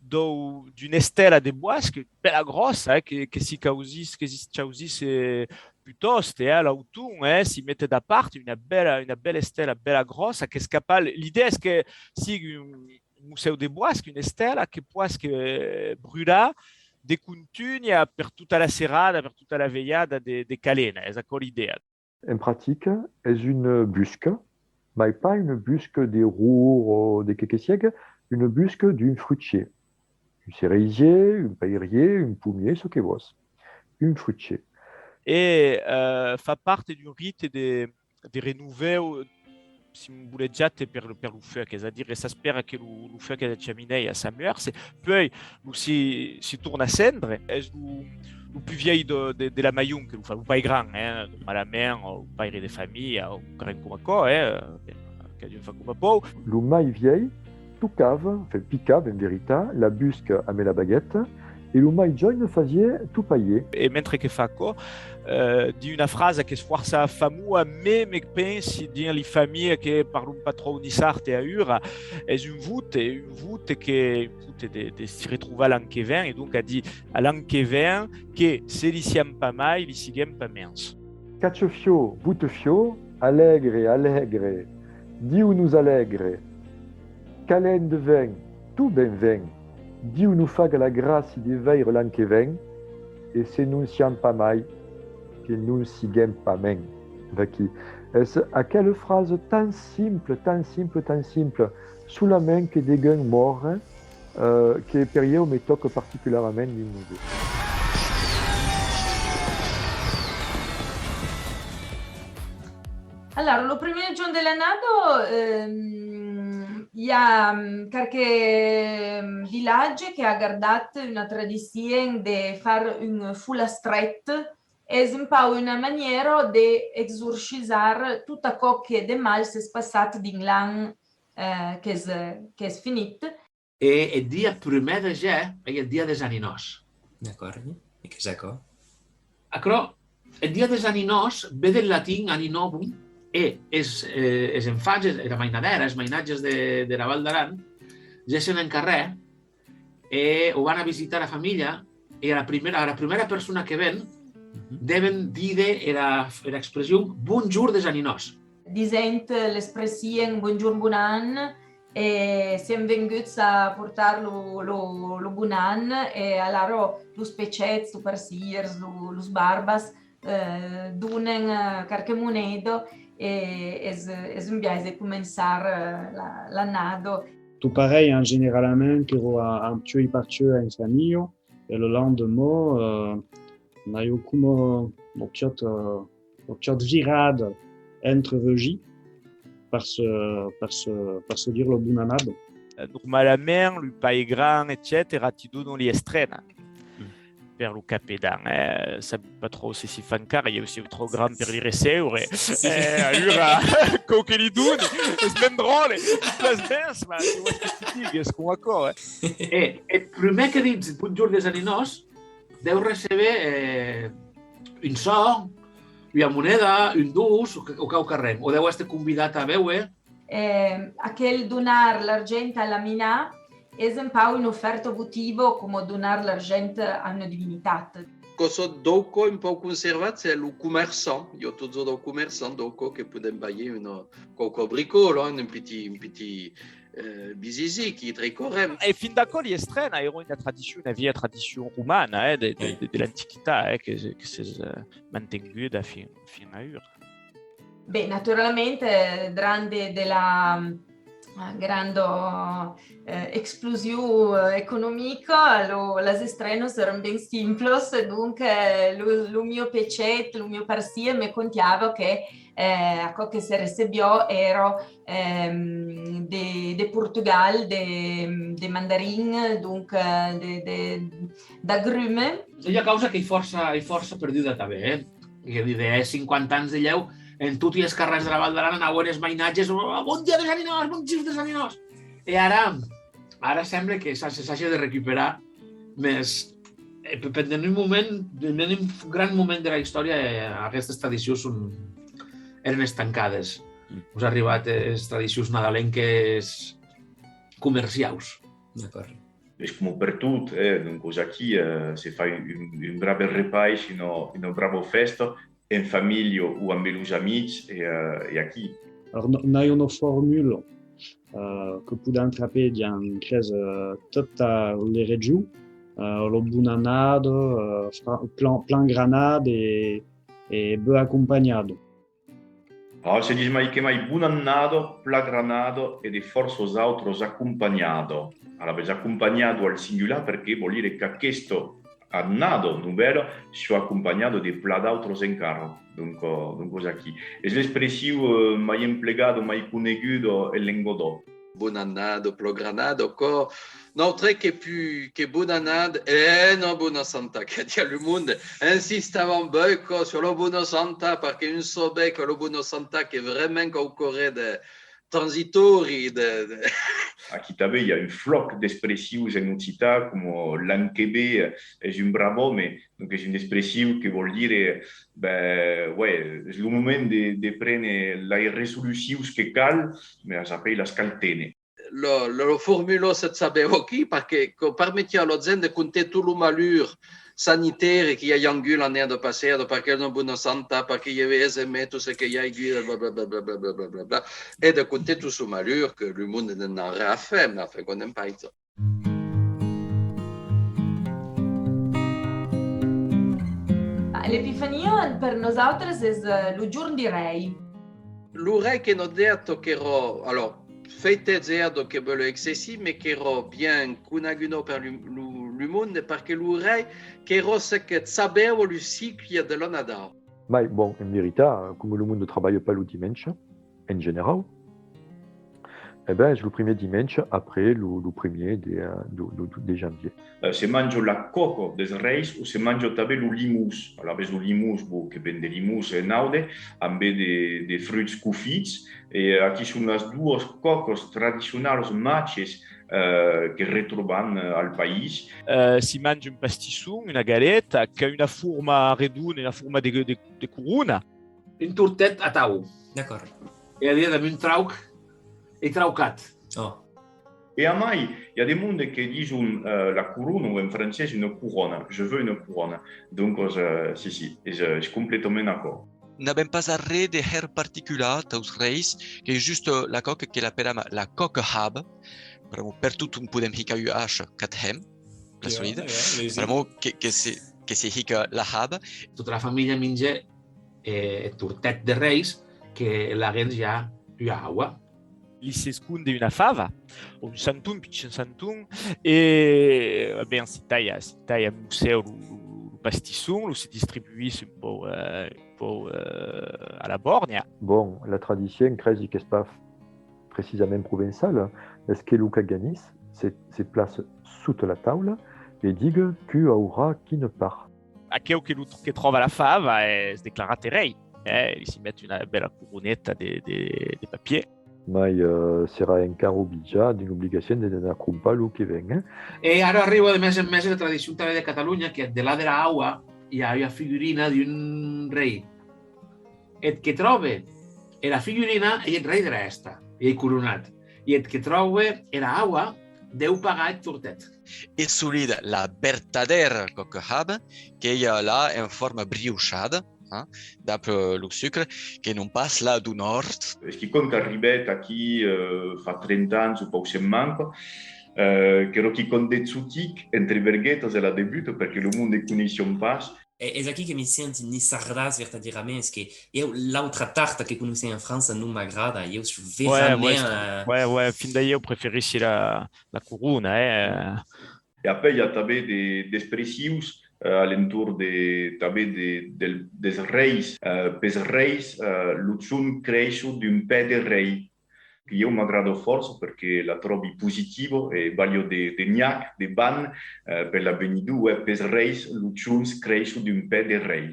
dau, d'una estèla de boasc, bèla gròssa, eh, que, que s'i causís, que s'i chausís, eh, putòst, eh, a l'auton, eh, s'i metè dapart, una bèla, una bèla estèla, bèla gròssa, qu'es capable, l'idèa es que sigui un, un mocèu de boasc, una estèla que poasque, eh, brular de contunha per tota la serada, per tota la velhada de, de Calena, es aquò l'idèa. En practica, es una busca, mai pas una busca de ror o de qué que siegue, una busca d'un frutier. Un cereisier, un peirier, un pomier, çò que vòs. Un frutier. E, eh, fa part d'un rite de, de renovèu simbolejat per, per lo fuec, es a dire, s'espèra que lo, lo fuec a de chaminèia a sa muèrse, puèi lo si, si torna cendre, es lo, lo pus vièlh de, de, de la maion que lo fa, lo pai gran, eh, normalament, o lo paire de familha, o quauqu'un coma aquò, eh, cadun fa coma pòu. Lo mai vièlh tocava, enfin, picava, en veritat, la busca amb la bagueta, e lo mai jòine fasiá topalhier. E mentre que fa aquò, eh, ditz una frasa qu'es fòrça famosa, mès me pensi dins li familhas que parlon pas tròp niçard e aüra, es un vòte, un vòte que, un vòte de, de si retrovar l'an que ven, e donc a dit a l'an que ven que se li siam pas mai, li siguem pas mens. Cachafiòc, botafiòc, alègre, alègre, Diu nos alègre, Calenda ven, tot ben ven, Diu nos faga la gràcia de veire l'an que ven, e se non siam pas mai, que non siguem pas mens. Vaquí. Es aquela frasa tan simpla, tan simpla, tan simpla, Solament que degun mòrre, eh, que per ieu me tòca particularament dins lo còr. Alara, lo primièr jorn de l'annada, ehm, i a, mm, qualque, mm, vilatge que a gardat una tradicien de far un folastret. Es un pauc una manièra de exorcizar tot aquò que de mal s'es passat dins l'an, eh, qu'es, qu'es finit. E eth dia prumèr de gèr ei eth dia des aninòs. D'acòrdi. E qu'es aquò? Aquerò, eth dia des aninòs ve deth latin ani novum, e es, eh, es enfants, era mainadèra, es mainatges de, dera Val d'Aran, gessen en carrèr e o van a visitar era familha, e ara prumèra, ara prumèra persona que ven, deven díder era, era expression bonjorn des aninòs. Disent, eh, l'expression bonjorn, bon an, e sèm venguts a portar lo, lo, lo bon an, e alara los pechets, los parciers, lo, los barbas, eh, donen, eh, qualque moneda, e es, es un biais de començar, eh, la, l'annada. Tot parelh, hein, generalament, qu'èra a, a pieu e per pieu en familha, e le lendeman, eh, n'aviá coma, eh, lo piòt, eh, lo piòt virada entre vegins per se, per se, per se dire la bona annada. Eh, normalament, lo pair grand, etcetèra, ti donon li estrenas per lo capedan, eh? Sabi pas tròp se si fa encara, ieu siáu tròp grand per li recebre. Eh, alura, cau que li doni, es ben dròlle, li plas ben, mas, que vòs que ti digue, es coma aquò, eh? E, e prumèr que ditz bonjorn des aninòs, deu receber, eh, un sòrn, ua moneda, un doç, o, o quauquarren, o deu èster convidat a béuer. Eh, aquel donar l'argent a la mina es un pauc una ofèrta votiva, coma donar l'argent a una divinitat. Quò çò deu còp un pauc conservat, es lo comerçant. I a totjorn deu comerçant deu còp que podem balhar una, quauqua bricola, un pitit, un pitit, eh, bisisic, i tricorem. E fin d'aquò, li estrenas èra una tradicion, una vièlha tradicion romana, eh, de, de, de, de l'Antiquitat, eh, que, que s'es, eh, mantenguda fin, fin a ora. Ben, naturalament, eh, dran de, de la, eh, granda, eh, explosion, eh, economica, lo, las estrenas èran ben simplas, e donc, eh, lo, lo mieu pechet, lo mieu parcier me contiava que, eh, aquò que se recebiá èra, ehm, de, de Portugal, de, de mandarin, donc, eh, de, de, d'agrume. Ei ua causa qu'ei fòrça, ei fòrça perduda tanben, eh? Que de, de cinquanta ans de lhèu, en toti es carrèrs dera Val d'Aran anauen es mainatges: «Oh, bon dia des aninòs, bonjorn des aninòs!» E ara, ara semble que s'a-, se sage de recuperar, mès, eh, pe-, pendent un moment, pendent un gran moment dera istòria, eh, aguestes tradicions son, èren estancades. Mm. Mos a arribat, eh, es tradicions nadalenques comerciaus. D'acòrd. Es coma pertot, eh, doncas aquí, eh, se fa un, un, un brave repais, una, una brava fèsta, en familha o ambe los amics, e, eh, e aquí. Alors, n-, n'ai una formula, eh, que podem trapar dins, crese, eh, tota la region, eh, la bona annada, eh, fra-, plan, plan granada e, e ben acompanhada. Alara, se ditz mai que mai bona annada, plan granada e de fòrças autras acompanhada. Alavetz, acompanhada al singular, perque vòl dire qu'aquesta annada novèla siá acompanhada de plan d'autras encara. Donc, eh, doncas aquí. Es l'expression, eh, mai emplegada, mai coneguda en lenga d'òc. Bona annada, plan granada, aquò. Nautres que pus, que bona annada, e non bona santa, que diá lo monde. Insistavan beucòp sus la bona santa, perque un sabe que la bona santa qu'es vraiment quauqua ren de transitòri, de, de... Aquí tanben i a un flòc d'expressions en occitan, coma l'an que ve, es un brave òme, donc es una expression que vòl dire, ben, ouais, es lo moment de, de prene las resolucions que cal, mas apèi las cal téner. La, la, la formula se sabèva aquí, perque que permetiá a la gent de contar tot lo malur sanitari que i a agut l'annada passada, perque non bona santa, perque i avè esme, tot ce que i a agut, bla, bla, bla, e de contar tot lo malur que lo monde n'anarà a far, mas enfin, quand même pas. L'Epifania, per nosautres, es, eh, lo jorn di Rei. Lo Rei que nos dèt qu'èra, alors, Fèites èra que bèla excessiu, mes qu'èra bien coneguda per lo, lo, lo monde, perque lo rei qu'èra ce que sabèva lo cicle de l'annada. Mai, bon, en veritat, coma lo monde trabalha pas lo dimenge, en generau, e ben, es lo primièr dimenge après lo, lo primièr de, eh, de, de, de janvier. Eh, se manja la còca dels reis o se manja tanben lo limós. Alavetz lo limós, bon, que ven de Limós en Aude, ambe de, de fruits confits, e aquí son las doas còcas tradicionalas machas, eh, que retrobam, eh, al país. Eh, si manja un pastisson, una galeta, qu'a una forma redonda, una forma de, de, de corona. Un tortet atau. D'acòrd. E a dire damb un trauc, ei traucat. Oh. E amai, i a de monde que dison, eh, la corona, o en francés, una corona. Je veux une couronne. Doncas, eh, si, si, es, eh, es completament aquò. N'avèm pas arren de hèra particular taus reis, qu'ei just, eh, la còca que l'aperam la còca haba. Pr'amor pertot on podèm hicar un H, qu'at hèm, la solida. Pr'amor que, que se, que se hica la haba. Tota la familha minge, eh, eth tortet de reis, que laguens ja ua aua. Li s'esconde una fava, o un santon, pichon santon, e, ben, se talha, se talha en mossèu lo, lo, lo pastisson, lo se distribuís un pauc, eh, un pauc, eh, a la bòrnia. Bon, la tradicion cresi qu'es pas precisament provençala, es que lo caganís se, se plaça sota la taula e diga: «Tu auràs quina part?» Aqueu que lo tr-, que tròba la fava es declarat rei, eh, li si met una bèla coroneta de, de, de papièr. Mai, eh, serà encara obligat, dins l'obligacion de, d'anar crompar lo que ven, eh? E ara arriba de mès en mès era tradicion tanben de Catalonha, que delà dera aua i a ua figurina d'un rei. Eth que tròbe era figurina ei eth rei dera hèsta, e ei coronat. E eth que tròbe era aua deu pagar eth tortet. E solida la vertadèra còca haba, qu'ei la en forma briochada, hein, dab, eh, lo sucre, que non pas la d'un òrt. Es quicòm qu'arribèt aquí, eh, fa trenta ans o pauc se'n manca, eh, qu'èra quicòm d'exotic, entre verguetas, e la debuta, perque lo monde ne coneissián pas. E es aquí que me senti nissardàs vertadierament, es que ieu l'autra tarta que conoissèm en França non m'agrada, ieu soi... Ouais, ouais, verament, eh, ouais, ouais, finda ieu preferissi la, la corona, eh. E après, i a tanben de, d'expressions, eh, a l'entorn de, tanben de, del, dels reis. Eh, pels reis, eh, lo jorn creisson d'un pè de rei. Ieu m'agrada fòrça perque la tròbi positiva e balha de, de nhac, de ban, eh, per l'avenidor, eh, pels reis, lo jorn creisson d'un pè de rei.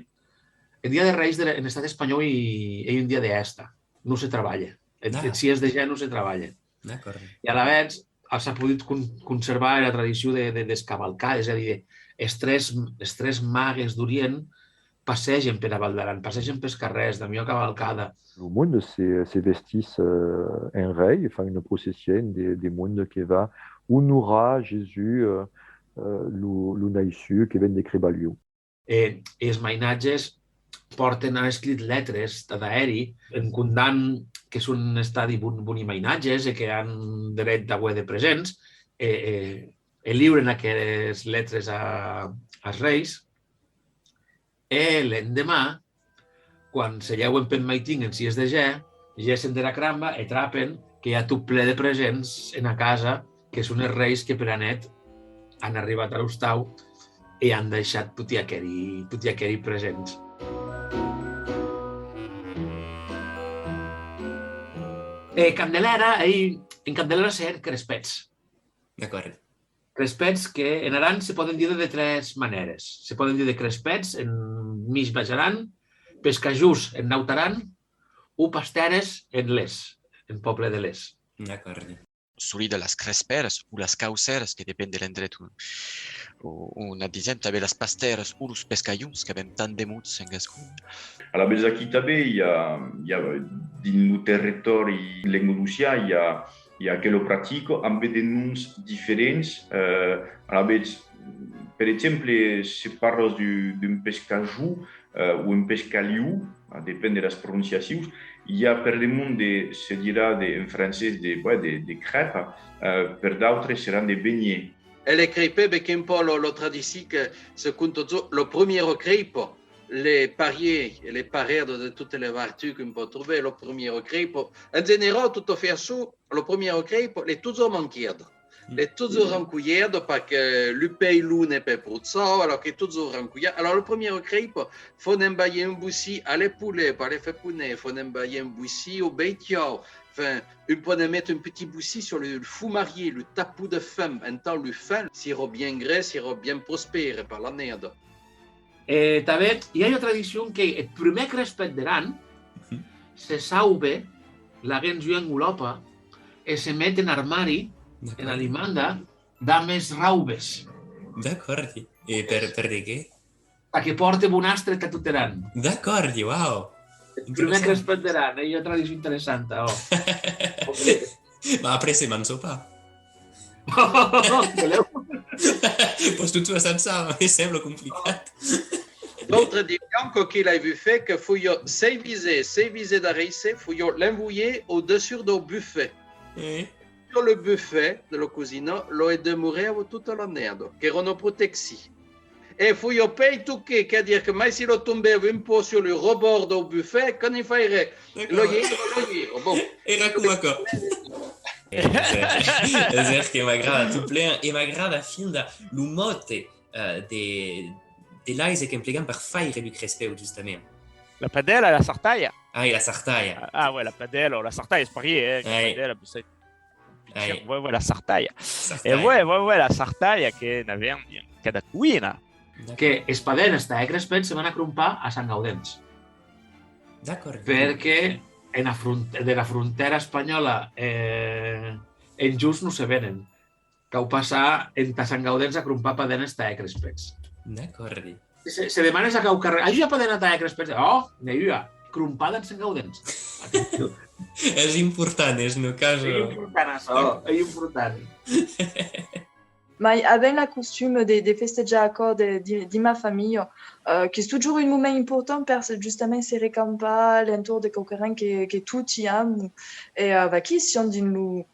Eth dia de Reis de, en estat espanhòu ei, ei un dia de hèsta, non se trabalha. Eth, ah, eth sièis de gèr non se trabalha. D'acòrd. E alavetz, a, s'a podut con-, conservar era tradicion de, de, des cavalcades, es a dire, es tres, es tres magues d'Orient passegen pera Val d'Aran, passegen pes carrèrs damb ua cavalcada. Lo monde se, se vestís, eh, en rei, e fan una procession de, de monde que va onorar Jesús, eh, eh, lo, lo naissut que ven de crebar l'uòu. E, e es mainatges pòrten, an escrit letres tad ahèri, en condant que son estadi bon, boni mainatges e que an dret d'auer de presents, e, e, e liuren aqueres letres a, as reis. E l'endeman, quan se lhèuen peth maitin en sies de gèr, gessen dera cramba e trapen que i a tot ple de presents ena casa, que son es reis que pera net an arribat a l'ostau e an daishat toti aqueri, toti aqueri presents. E Candelèra, ei, en Candelèra se hèn crespèths. D'acòrd. Crespèths que en Aran se pòden díder de tres manères. Se pòden díder crespèths en Mish Baish Aran, pescajons en Naut Aran o pastères en Les, en pòble de Les. D'acòrd. Solida las crespèras o las caucèras, que depen de l'endret on, on, on ac disèm, tanben las pastèras o los pescajons, qu'avèm tant de mots en gascon. Alavetz aquí tanben i a, i a, dins lo territòri lengadocian, i a, i a aquela practica ambe de noms diferents. Eh, alavetz, per exemple, se parlas du-, d'un pescajon, eh, o un pescalhon, a depend de las prononciacions, i a per de monde, se dirà de, en francés, de, ouais, de, de crèpa, eh, per d'autres seràn de beignets. E le crèpe, ben, qu'un pauc lo, lo tradici que se conta jo, lo premièr crèpa, le parier e le parèr de, de totes les vertus qu'un pòt trobar, lo premièr crèpa, en generau, tot a fait açò, Lo primièr crèipa, l'es totjorn manquada. L'es totjorn rancolhada, perque lo pailon n'es pas pro chaud, alòrs qu'es totjorn rancolhada. Alòrs, lo primièr crèipa, fau ne'n balhar un bocin a l'epauleta, per le far poner, fau ne'n balhar un bocin au bestiau. Enfin, un pòt ne'n metre un petit bocin sur le, le fumarier, le tapon de fum. Entau lo fum, sirà bien gras, sirà bien prospèr per l'annada. E tanben, i a ua tradicion que eth prumèr crespèth der an se sauve laguens ua envolòpa e se met en armari, ena dimanda, damb es raubes. D'acòrdi. E per, per de qué? Tà que pòrte bon astre tà tot er an. D'acòrdi, uau! Eth prumèr crespèth der an, ei ua tradicion interessanta, ò. Mès après se manja pas. Voleu? Pòs tot assajar, me sembla complicat. D'autres dirián que qui l'ai vu fèr, que fau sèis visets, sèis visets d'arreissèr, fau l'envoier au dessús dau bufet. Eh? Sur le bufet de la cosina, lo e demorava tota l'annada, qu'era una proteccion. E fau pas tocar, qu'es a dire que mai si lo tombava un pauc sur le rebòrd dau bufet, que n'i fau res. Lo hèra, lo hèra, bon. Era coma aquò. Es ver, es ver que m'agrada tot plen, e m'agrada finda lo mòt, eh, de, de l'aise qu'emplegam per faire lo crespèu, justament. La padèla, la sartalha. Ah, e la sartalha. Ah, ah, ouais, la padèla o la sartalha, es parier, eh, la padèla, pues, ouais, ouais, la sartalha. E ouais, ouais, ouais, la sartalha que n'avèm cada coïna. Que es padenas tà hèr crespèth se van a crompar a Sant Gaudenç. D'acòrdi. Perque ena front-, dera frontèra espanhòla, eh, en just non se venen. Cau passar entà Sant Gaudenç a crompar padenas tà hèr crespèths. D'acòrdi. Se, se demanes a quauquarren, ai ua padena tà hèr crespèths? Ò, n'ai ua, crompada en Sant Gaudenç. Atencion. Es important, es una causa. Ei important, açò, ei important. Mai avèm la costuma de, de festejar aquò de, de, dins ma familha, eh, qu'es totjorn un moment important per se, justament se recampar a l'entorn de quauquarren que, que toti aman. E, eh, vaquí, siam dins lo,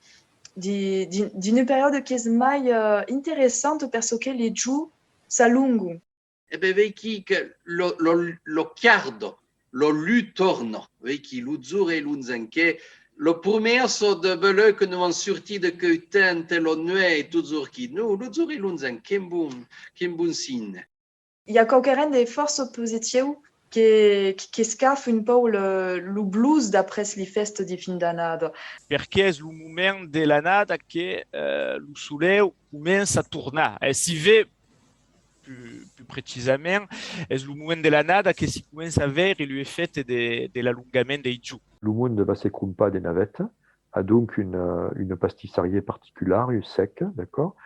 di-, di-, dins un periòde qu'es mai, eh, interessant per çò que li jorns s'alongan. E ben, veiquí que lo, lo, lo carda, lo lutz torna, veiquí, lo jorn ei longent, que la promessa de belèu que nos vam sortir de queu temps, la nuech ei totjorn aquí. Non, lo jorn ei longent, quin bon, quin bon signe. I a quauquarren de fòrça positiu que, que, qu'escafa un pauc lo, lo blues d'après li fèstas de fin d'annada. Perque es lo moment de l'annada que, eh, lo soleu comença a tornar, eh, s'i ve pus, pus precisament, es lo moment de l'annada que s'i comença a veire lo efècte de, de l'alongament dei jorns. Lo monde va se crompar de navèths, a donc una, una pastissariá particulara, un sec, d'acòrd?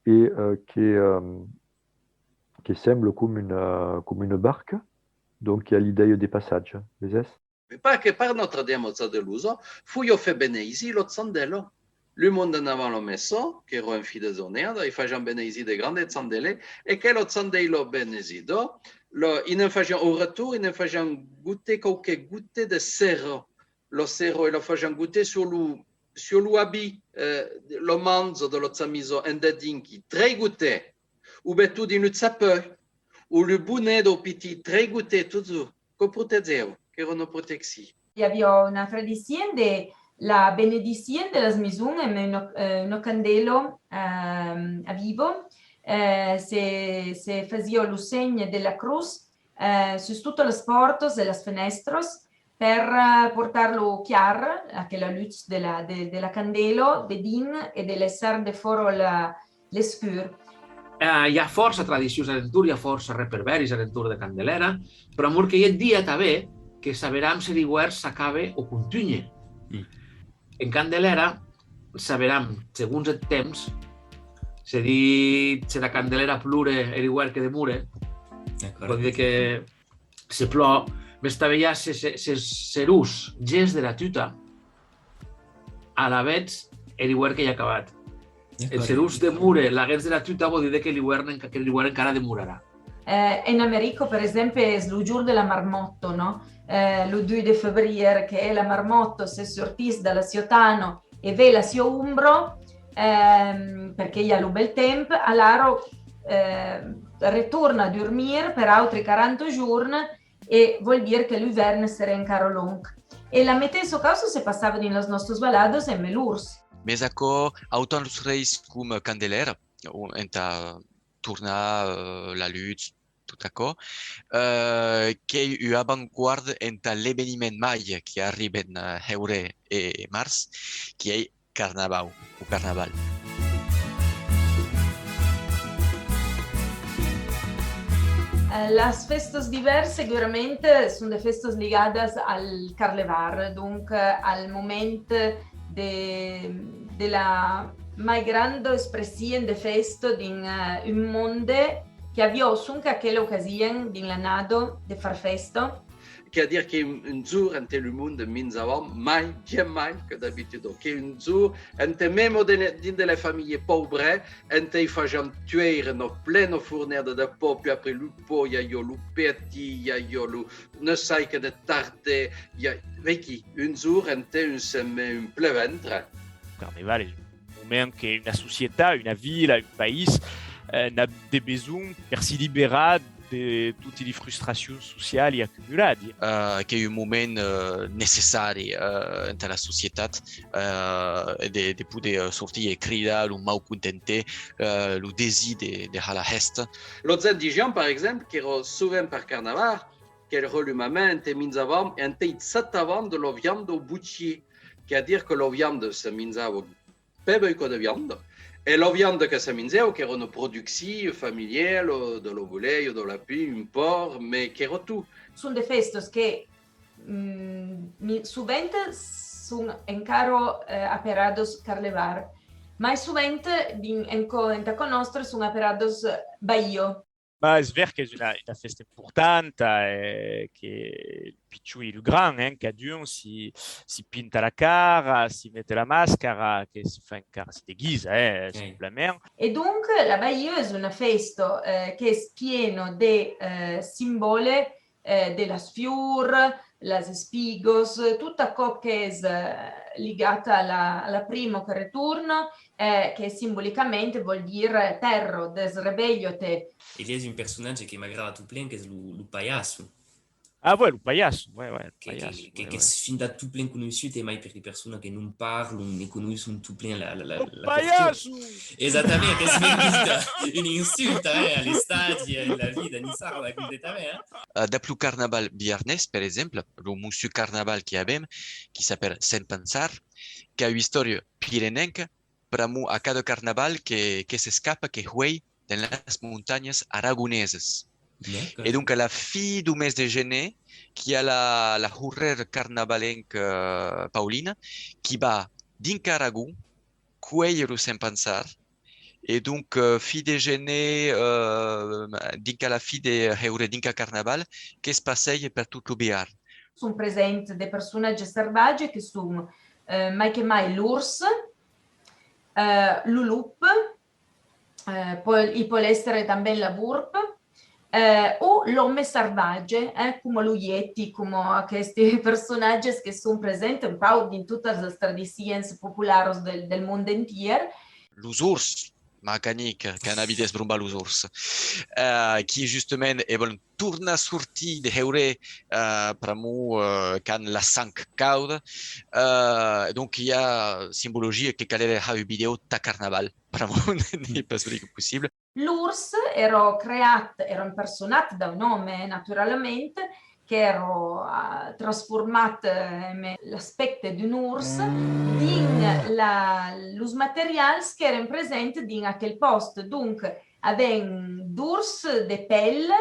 E, eh, que, eh, que sembla com una, com una barca, donc i a l'idèia de passatge, veses? Mès pas que per Nòstra Dama Chandelosa, fau far beneisir la chandèla. Lo monde anava a la messa, qu'èra en fin de jornada, e fasiam beneisir de grandes chandèlas, e quela chandèla beneisida, la, i ne'n fasiam au retorn, i ne'n fasiam gotar quauque gota de cera. La cera, e la fasiam gotar sur lo, sur lo abit, eh, la manja de la chamisa, en dedinhs, tres gotas, o ben tot dins lo chapeu, o lo bonet dau pitit, tres gotas, totjorn. Quò protegèva, qu'èra una proteccion. I aviá una tradicion de la benediccion de las maisons amb una, eh, una candela, eh, a viva. Eh, se, se fasiá lo sègne de la crotz, eh, sus totas las pòrtas e las fenèstras per, eh, portar lo clar, aquela lutz de la, de, de la candela dedins e de laissar defòra la, l'escur. Eh, i a fòrça tradicions a l'entorn, i a fòrça reperberis a l'entorn de Candelèra, pr'amor que i a eth dia tanben que saberam se l'ivèrn s'acabe o contunhe. Mm. En Candelèra saberam, segons eth temps, se ditz, se la Candelèra plore, er ivèrn que demore. D'acòrd. Vol dire que se plòu, mès tanben i a se, se, se, serós ges dera tuta, alavetz er ivèrn qu'ei acabat. D'acòrd. Eth serós demore laguens dera tuta, vò díder que l'ivèrn enca-, que l'ivèrn encara demorarà. Eh, en America, per exemple, es lo jorn de la marmòta, non? Eh, lo dos de febrièr, que la marmòta se sortís de la siá tana e ve la siá ombra, ehm, perque i a lo bèl temps, alara, eh, retorna dormir per autres quaranta jorns, e vòl dire que l'ivèrn serà encara long. E la meteissa causa se passava dins las nòstas valadas emé l'ors. Mes aquò, autant los reis com Candelèra, o entà tornar, eh, la lutz, tot aquò, eh, qu'ei ua avantguarda entà l'eveniment mai qui arriben, eh, heurèr e març, qui ei Carnavau o Carnaval. Eh, las festas d'ivèrn segurament son de festas ligadas al carlevar, donc, eh, al moment de, de la mai granda expressien de festa dins, eh, un monde que aviá sonque aquela ocasien dins l'annada de far festa. Qu'ei a dire qu'ei un, un jorn ente lo monde minjavan mai, jamai que d'abituda, qu'ei un jorn ente mèma de, dins de las familhas paubras, ente i fasián tueire una plena fornada de pan, puèi après lo pan, i aviá lo pèti, i aviá lo, ne sai que de tarte, i a, veiquí, un jorn ente un se met un plen ventre. Carnaval es un moment que una societat, una vila, un país, eh, n'a de besonh per si liberar de toti li frustracions sociali acumuladi. Eh, qu'ei un moment, eh, necessari, eh, entà la societat, eh, e de, de poder, eh, sortir e cridar lo maucontentèr, eh, lo desir de, de har la hèsta. Los gents disián, per exemple, qu'èra sovent per Carnaval, qu'èra lo moment ente minjavan e ente i jetavan de la vianda au bochier, qu'ei a dire que la vianda se minjava pas beucòp de vianda. E la vianda que se minjava, qu'èra una produccion familiala, de la volèia, de lapin, un pòrc, mes qu'èra tot. Son de festas que, mm, mi-, sovent son encara, eh, aperadas carlevar, mai sovent din-, en co-, entà cò nòstre son aperadas, eh, baia. Bah, es ver qu'es una, una fèsta importanta, eh, que lo pichon e lo grand, eh, cadun si, si pinta la cara, si mete la mascara, que si fa encara, si deguisa, eh, simplament. E donc, la Baia es una fèsta, eh, qu'es piena de, eh, simbòle, eh, de las fiors, las espigas, tot aquò qu'es, eh, ligat a la, a la prima que retorna, eh, que simbolicament vòl dire, eh, tèrra, desrevelha-te. E li es un personatge que m'agrada tot plen, qu'es lo, lo palhasso. Ah ouais, lo palhasso, ouais, ouais, lo palhasso, que, que, ouais, qu'es fin dat tot plen conoissut, e mai per li personas que non parlan ne conoisson tot plen la, la, la, lo la palhasso! Exactament, qu'es un insult, un insult, eh, a l'estadi, en la vida niçarda, completament, eh. Eh, dab lo carnaval biarnés, per exemple, lo mossur carnaval qui avem, qui s'apèra Sent Pançard, qu'a ua istòria pirenenca, pr'amor a cada carnaval que, que s'escapa, que huei dens las montanhas aragonesas. D'acòrd. E donc, a la fin deu mes de gener, qu'i a la, la horrèra carnavalenca, eh, Paulina, qui va dinc a Aragon, cuélher lo Sent Pançard, e donc, eh, fin de gener, eh, dinc a la fin de heurèr, dinc a Carnaval, que's passeja per tot lo Bearn. Son presents de personatges sarvatges que son, eh, mai que mai l'ors, eh, lo lop, eh, pòl, i pòl èsser tanben la vorp, eh, o l'òme sarvatge, eh, coma lo Yeti, coma aquesti personatges que son presents un pauc dins totas las tradicions popularas del, del mond entièr. Los ors, Macanic, qu'anavi desbrombar los ors, eh, qui justament e vòlon tornar sortir de heurèr, eh, pr'amor, eh, qu'an la sang cauda. Eh, donc, i a simbologia que calère har un vidèo tà Carnaval, pr'amor n'ei pas bric possible. L'ors èra creat, èra impersonat d'un òme, naturalament, qu'èra, eh, transformat, eh, emé l'aspècte d'un ors dins la, los materials qu'èren presents dins aquel pòst. Donc, avèm d'ors de pèl,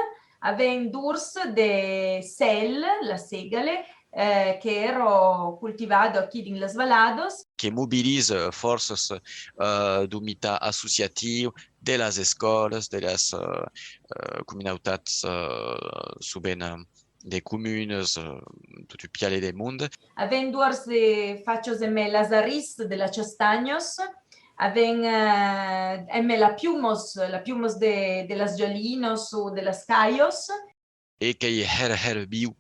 avèm d'ors de sèl, la segale, eh, qu'èra cultivada aquí dins las valadas. Que mobiliza fòrças, eh, deu mitan associatiu, de las escòlas, de las, eh, eh, comunautats, eh, sovent, eh, de comunas, eh, tot un pialèr de monde. Avèm d'ors de fachas emé las arris de las chastanhas, avèm, eh, emé las piumas, las piumas de, de las galinas o de las calhas. E qu'ei hèra, hèra viu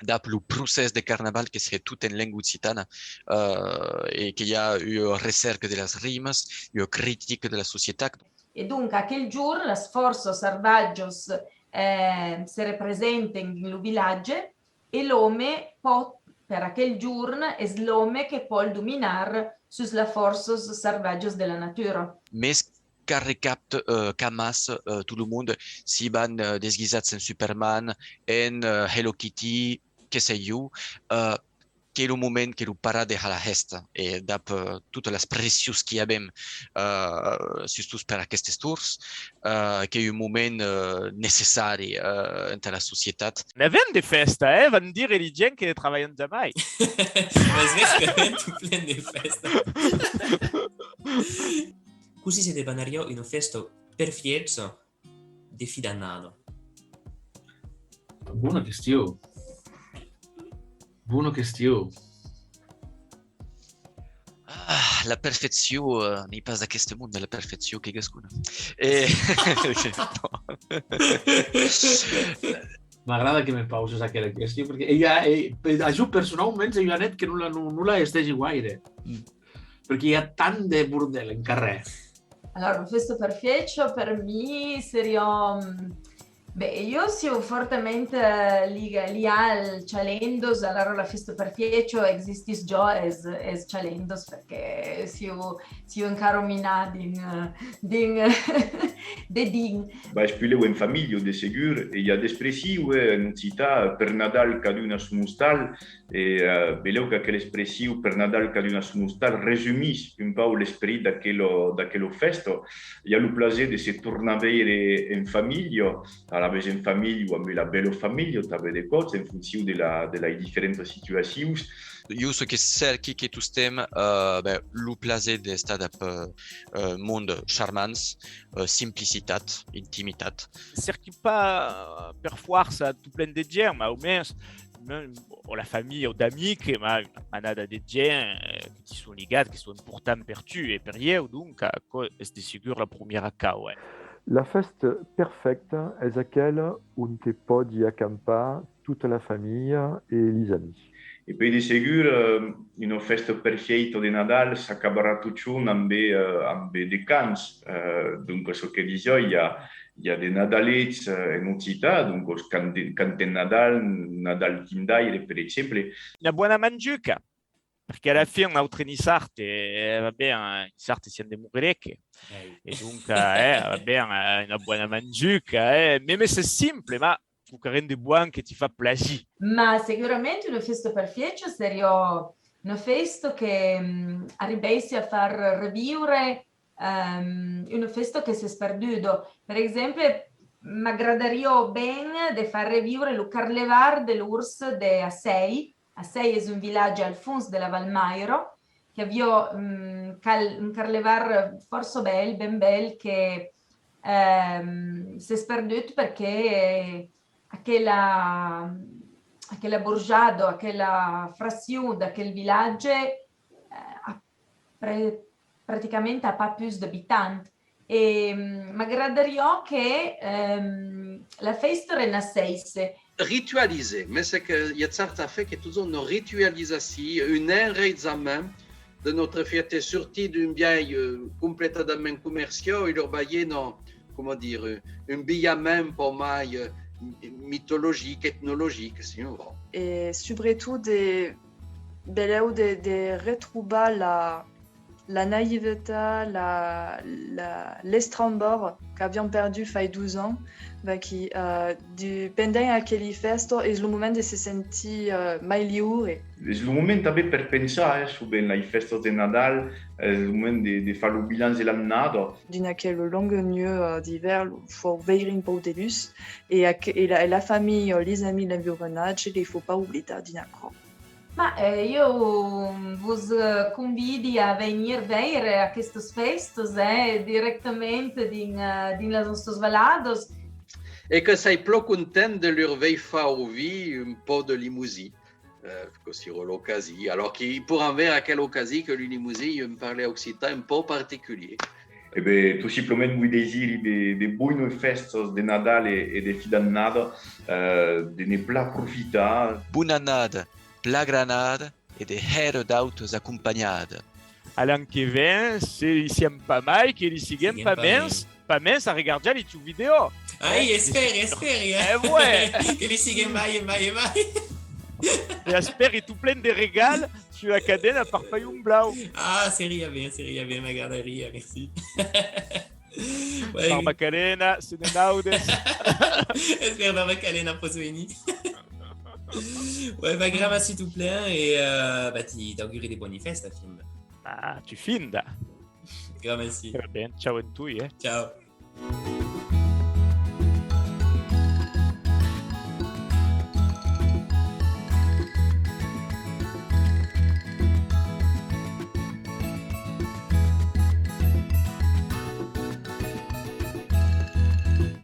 dab lo procès de Carnaval que se hè tot en lenga occitana, eh, e que i a ua recèrca de las rimas, ua critica de la societat. E donc, aquel jorn, las fòrças sarvatjas, eh, se representen dins lo vilatge e l'òme pòt per aquel jorn es l'òme que pòl dominar sus las fòrças salvatjas de la natura. Mes qu'arrecapta, eh, qu'amassa, eh, tot lo monde, si van, eh, desguisats en Superman, en, eh, Hello Kitty, que sei jo, eh, qu'ei lo moment, qu'ei lo parat de har la hèsta, e dab, eh, totas las pressions qui avem, eh, sustot per aquestes torns, eh, qu'ei un moment, eh, necessari, eh, entà la societat. N'avem de fèsta, eh? Van dire li gents que ne trabalhan jamai. Mas ves que avem tot plen de fèsta. Cossí se debanariá una fèsta per fièchas de fin d'annada? Bona question. Bona question. Ah, la perfeccion, eh, n'ei pas d'aqueste monde, la perfeccion qu'ei gascona. E... M'agrada que me pauses aquela question, perque ei, ei, a jo personauments ei un anet que non la, non, non la hestegi guaire. Mm. Perque i a tant de bordèl en carrèr. Alora, una fèsta per fièchas, per mi, seriá, mm, beh, jo siu fortament, eh, liga-, lià als chalendos, alora la fèsta per fièchas existís ja, es, es chalendos, perque siu, siu encara minà dins, eh, dins, dedins. Bah, es pus lèu en familha, de segur, e i a d'expressius, eh, en occitan, per Nadal, cadun a son ostal, e, eh, belèu qu'aquela expression per Nadal cadun a son ostal resumís un pauc l'esperit d'aquela, d'aquela fèsta. I a lo plaser de se tornar veire en familha, alavetz en familha o amb la bèla familha, tanben de còps, en foncion de la, de las diferentas situacions. Jo çò que cèrqui, qu'ei tostemps, eh, ben, lo plaser d'estar dab, eh, monde charmants, eh, simplicitat, intimitat. Cèrqui pas, eh, per fòrça tot plen de gents, mas au mens, men, o la familha o d'amics, mas una manada de gents, eh, que ti son ligats, que son importants per tu e per ieu, donc, aquò es de segur la prumièra causa. La fèsta perfècta es aquela onte pòdi acampar tota la familha e lis amics. E puèi, de segur, eh, una fèsta perfèita de Nadal s'acabarà totjorn ambe, eh, ambe de cants. Eh, donc, çò que disiái, i a, i a de nadalets, eh, en occitan, donc, canten, canten Nadal, Nadal quin d'aire, per exemple. Una bona manjuca, perque a la fin, nautres niçards, eh, va ben, eh, niçards siam de Morelec. E donc, eh, va ben, eh, una bona manjuca, eh, meme se simple, mas quauquarren de bon que ti fa plasir. Ma segurament una fèsta per fièchas seriá una fèsta que, mm, arribèssi a far reviure, ehm, una fèsta que s'es perduda. Per exemple, m'agradariá ben de far reviure lo carlevar de l'Ors de Assèi. Assèi es un vilatge al fons de la Val Maira, que aviá, mm, cal-, un carlevar fòrça bèl, ben bèl, que, ehm, s'es perdut perque aquela, aquela borjada, aquela fraccion d'aquel vilatge, eh, a pre-, practicament a pas pus d'abitants. E, mm, m'agradariá que, ehm, la fèsta renassèsse. Ritualiser, mes se que i a cèrtas afèrs que totjorn nos ritualizassí, un enraizament de nòstre fièchas, sortir d'un biais, eh, completament comerciau e lor balhar, non, coma dire, un bilhament un pauc mai, eh, mitologic, etnologic, se vòl. E subretot de, belèu de, de retrobar la, la naivetat, la, la, l'estrambor qu'aviam perdut fai dos ans, vaquí, eh, du, pendent aqueli fèstas es lo moment de se sentir, eh, mai liure. Es lo moment tanben per pensar, eh, sovent las fèstas de Nadal, es lo moment de, de far lo bilanç de l'annada. Dins aquel long nuech, eh, d'ivèrn, fau veire un pauc de lutz, e, aqu-, e la, e la familha, lis amics, l'environatge, li fau pas oblidar dins aquò. Ma, eh, jo vos, eh, convidi a venir veire aquestas fèstas, eh, dirèctament dins, eh, dins las nòstas valadas. E que sei plan content de lor veir far auvir un pauc de Lemosin. Eh, que serà l'ocasion. Alòrs que poiràn veire aquela ocasion que lo Lemosin a un parlar occitan un pauc particulièr. E ben, tot simplament vos desiri de, de bonas fèstas de Nadal e, e de fin d'annada, eh, de ne plan profitar. Bona annada, plan granada e de hèra d'autas acompanhadas. A l'an que ven, se li siam pas mai, que li siguem pas mens, pas mens a regarjar li tius vidèos. Ai, espèri, espèri, eh. E ouais. Que li siguem mai e mai e mai. E espèri tot plen de regal sus la cadena Parpalhon Blau. Ah, seriá ben, seriá ben, m'agradaria, merci. Ouais. Par Macalena, se ne naudes. Espèri per Macalena, pòs venir. Ouais, va, gramací tot plen e uh, bah, ti t'auguri de bòni fèsta, fin. Ah, tu finda. Gramací. Ben, ciao en tui, eh. Ciao.